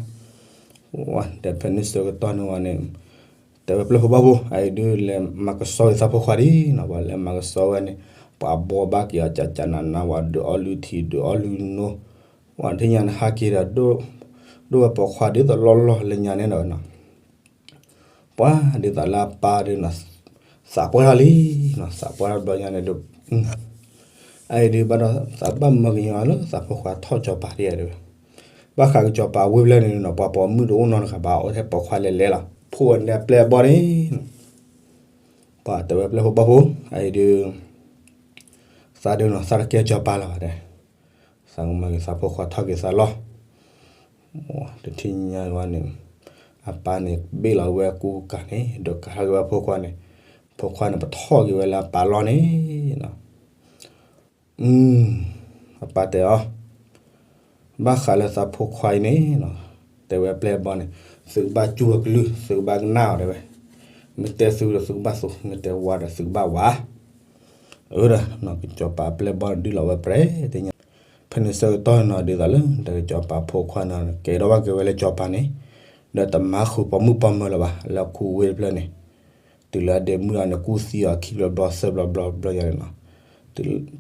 ဒီးဖဲန့ၣ်ဆၢကတီၢ်န့ၣ်ဝဲန့ၣ်, တဲဝဲပျဲၢ်ဖိဘၣ်ဖိ အအံၤဒုးလဲၤမၤကဆှီက့ၤသးဖိခွါဒ်နီၤ ပှၤလဲၤမၤကဆှီဝဲန့ၣ်, ပှၤဘှီဘၣ်က့ၤအီၤကကနနါဝဲ ဒုးအီလုၢ်ထံ ဒုးအီလုၢ်နိ, ဝဲထံၣ်ညါန့ၣ်ဟးက့ၤဒီး, ဒိၣ်ဝဲပိာ်ခွါဒ်သိးလီၢ်လီၢ်လၢညါန့ၣ်ဒီးနီၤ ပှၤဒ်သိးလၢအပၢ်ဒုးနီၤ, သးပှၢ်ထီၣ်လံနီၤ သးပှၢ်ထီၣ်ဘျီညါန့ၣ်ဒီး, အအံၤဒုးဘၣ်ဒီးသးဘၣ်မၢကညီလၢသးဖိခွါထီၣ်ကစီၤပၤဒ်အံၤတဲဝဲ, ဘၣ်ဃးကစီၤပၤဝ့ၢ်ဖျၢၣ်န့ၣ်နီၤ ပှၤပိာ်မုၣ်တအိၣ်နီတဂၤဘၣ် အိၣ်ထဲပိာ်ခွါလဲၤလဲၤလီၤ ဖိဝဲန့ၣ်အပျဲၢ်အဘီၣ်န့ၣ် ပှၤတဲဝဲပျဲၢ်ဖိဘၣ်ဖိ, အအံၤဒုး, သးဒုးနီၤ သးတကဲကစီၤပၤလၢၤဘၣ်တဲ, သးကမၤက့ၤသးဖိခွါထီၣ်က့ၤသးလီၤ, တထံၣ်ညါဝဲန့ၣ်, အပၢ်န့ၣ်ဘ့ၣ်လီၤဝဲအကူကၤန့ၣ် ဒီးကၤထီၣ်က့ၤဝဲဖိခွါန့ၣ်, ဖိခွါန့ၣ်ပထီၣ်က့ၤဝဲလၢအပၢ်လီၢ်န့ၣ် အပၢ်တဲအီၤ, ဘၣ်ဃးလၢသးဖိခွါအံၤန့ၣ်နီၤ, တဲဝဲအပျဲၢ်အဘီၣ်န့ၣ်, သုကဘၣ်စူၢ်အကလုၢ် သုကဘၣ်ကနၣ်အီၤတဲဝဲ, မ့ၢ်တဲသုဒီးသုကဘၣ်သူ, မ့ၢ်တဲဝါဒီးသုကဘၣ်ဝါ, အၢဒီး ကစီၤပၤအပျဲၢ်အဘီၣ်န့ၣ်ဒုးလီၤဝဲပြဲတသ့ၣ်ညါ, ဖဲန့ၣ်ဆၢကတီၢ်နီၤ ဒ်သိးလၢတကစီၤပၤဖိခွါန့ၣ် ကဲထီၣ်ဘၣ်က့ၤဝဲလၢကစီၤပၤန့ၣ်, ဒီးတမၤဃုာ်ပိာ်မုၣ်ပိာ်မၢၤလၢၤဘၣ် လၢအကူဝ့ၢ်တဖျၢၣ်န့ၣ် တုၤလၢအဒ့မုၣ်အီၤန့ၣ် ကူၣ်သံအီၤခံဘျီဘျီသၢဘျီဘျီဘျီယါန့ၣ်နီၤ,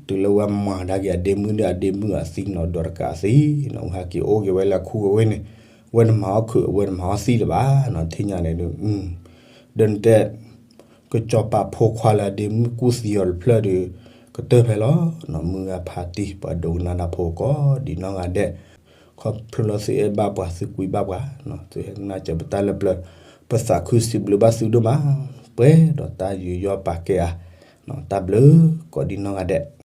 တုၤလၢဝဲမၤကဒါက့ၤအဒ့မုၣ်ဒီးအဒ့မုၣ်အသံနီၤ ဒီးတကးသံနီၤ ဝဲဟဲက့ၤအိၣ်က့ၤဝဲလၢအကူဝ့ၢ်န့ၣ်, ဝဲတမၤအီၣ်ခုး ဝဲတမၤအီၣ်သံလၢၤဘၣ်နီၤ ထံၣ်ညါန့ၣ်ဒုး, ဒီးနတဲ ကစီၤပၤဖိခွါလၢအဒ့မုၣ်ကူၣ်သံအီၤတဖျၢၣ်ဒီး ကတၢၢ်ဖဲလီၤနီၤ မုၢ်ဂၤဖးတံၢ် ပှၤဒိကနၣ်တၢ်ဖိကိးဒ်နီၢ်ဂၤဒဲး, ခီဖျိလၢသုအဲၣ်ဘၣ်ပှၤ သုကွံဘၣ်ပှၤ, သုဟဲကနၣ်စၢၤပတၢ်လၢပျၢၤ, ပသးခုစံးဘျုးဘၣ်သုဒိၣ်မး, ပှဲၤဒီးတၢ်ယူးယီၣ်ပာ်ကဲဧါ, တၢ်ဘျုးကိးဒ်နီၢ်ဂၤဒဲး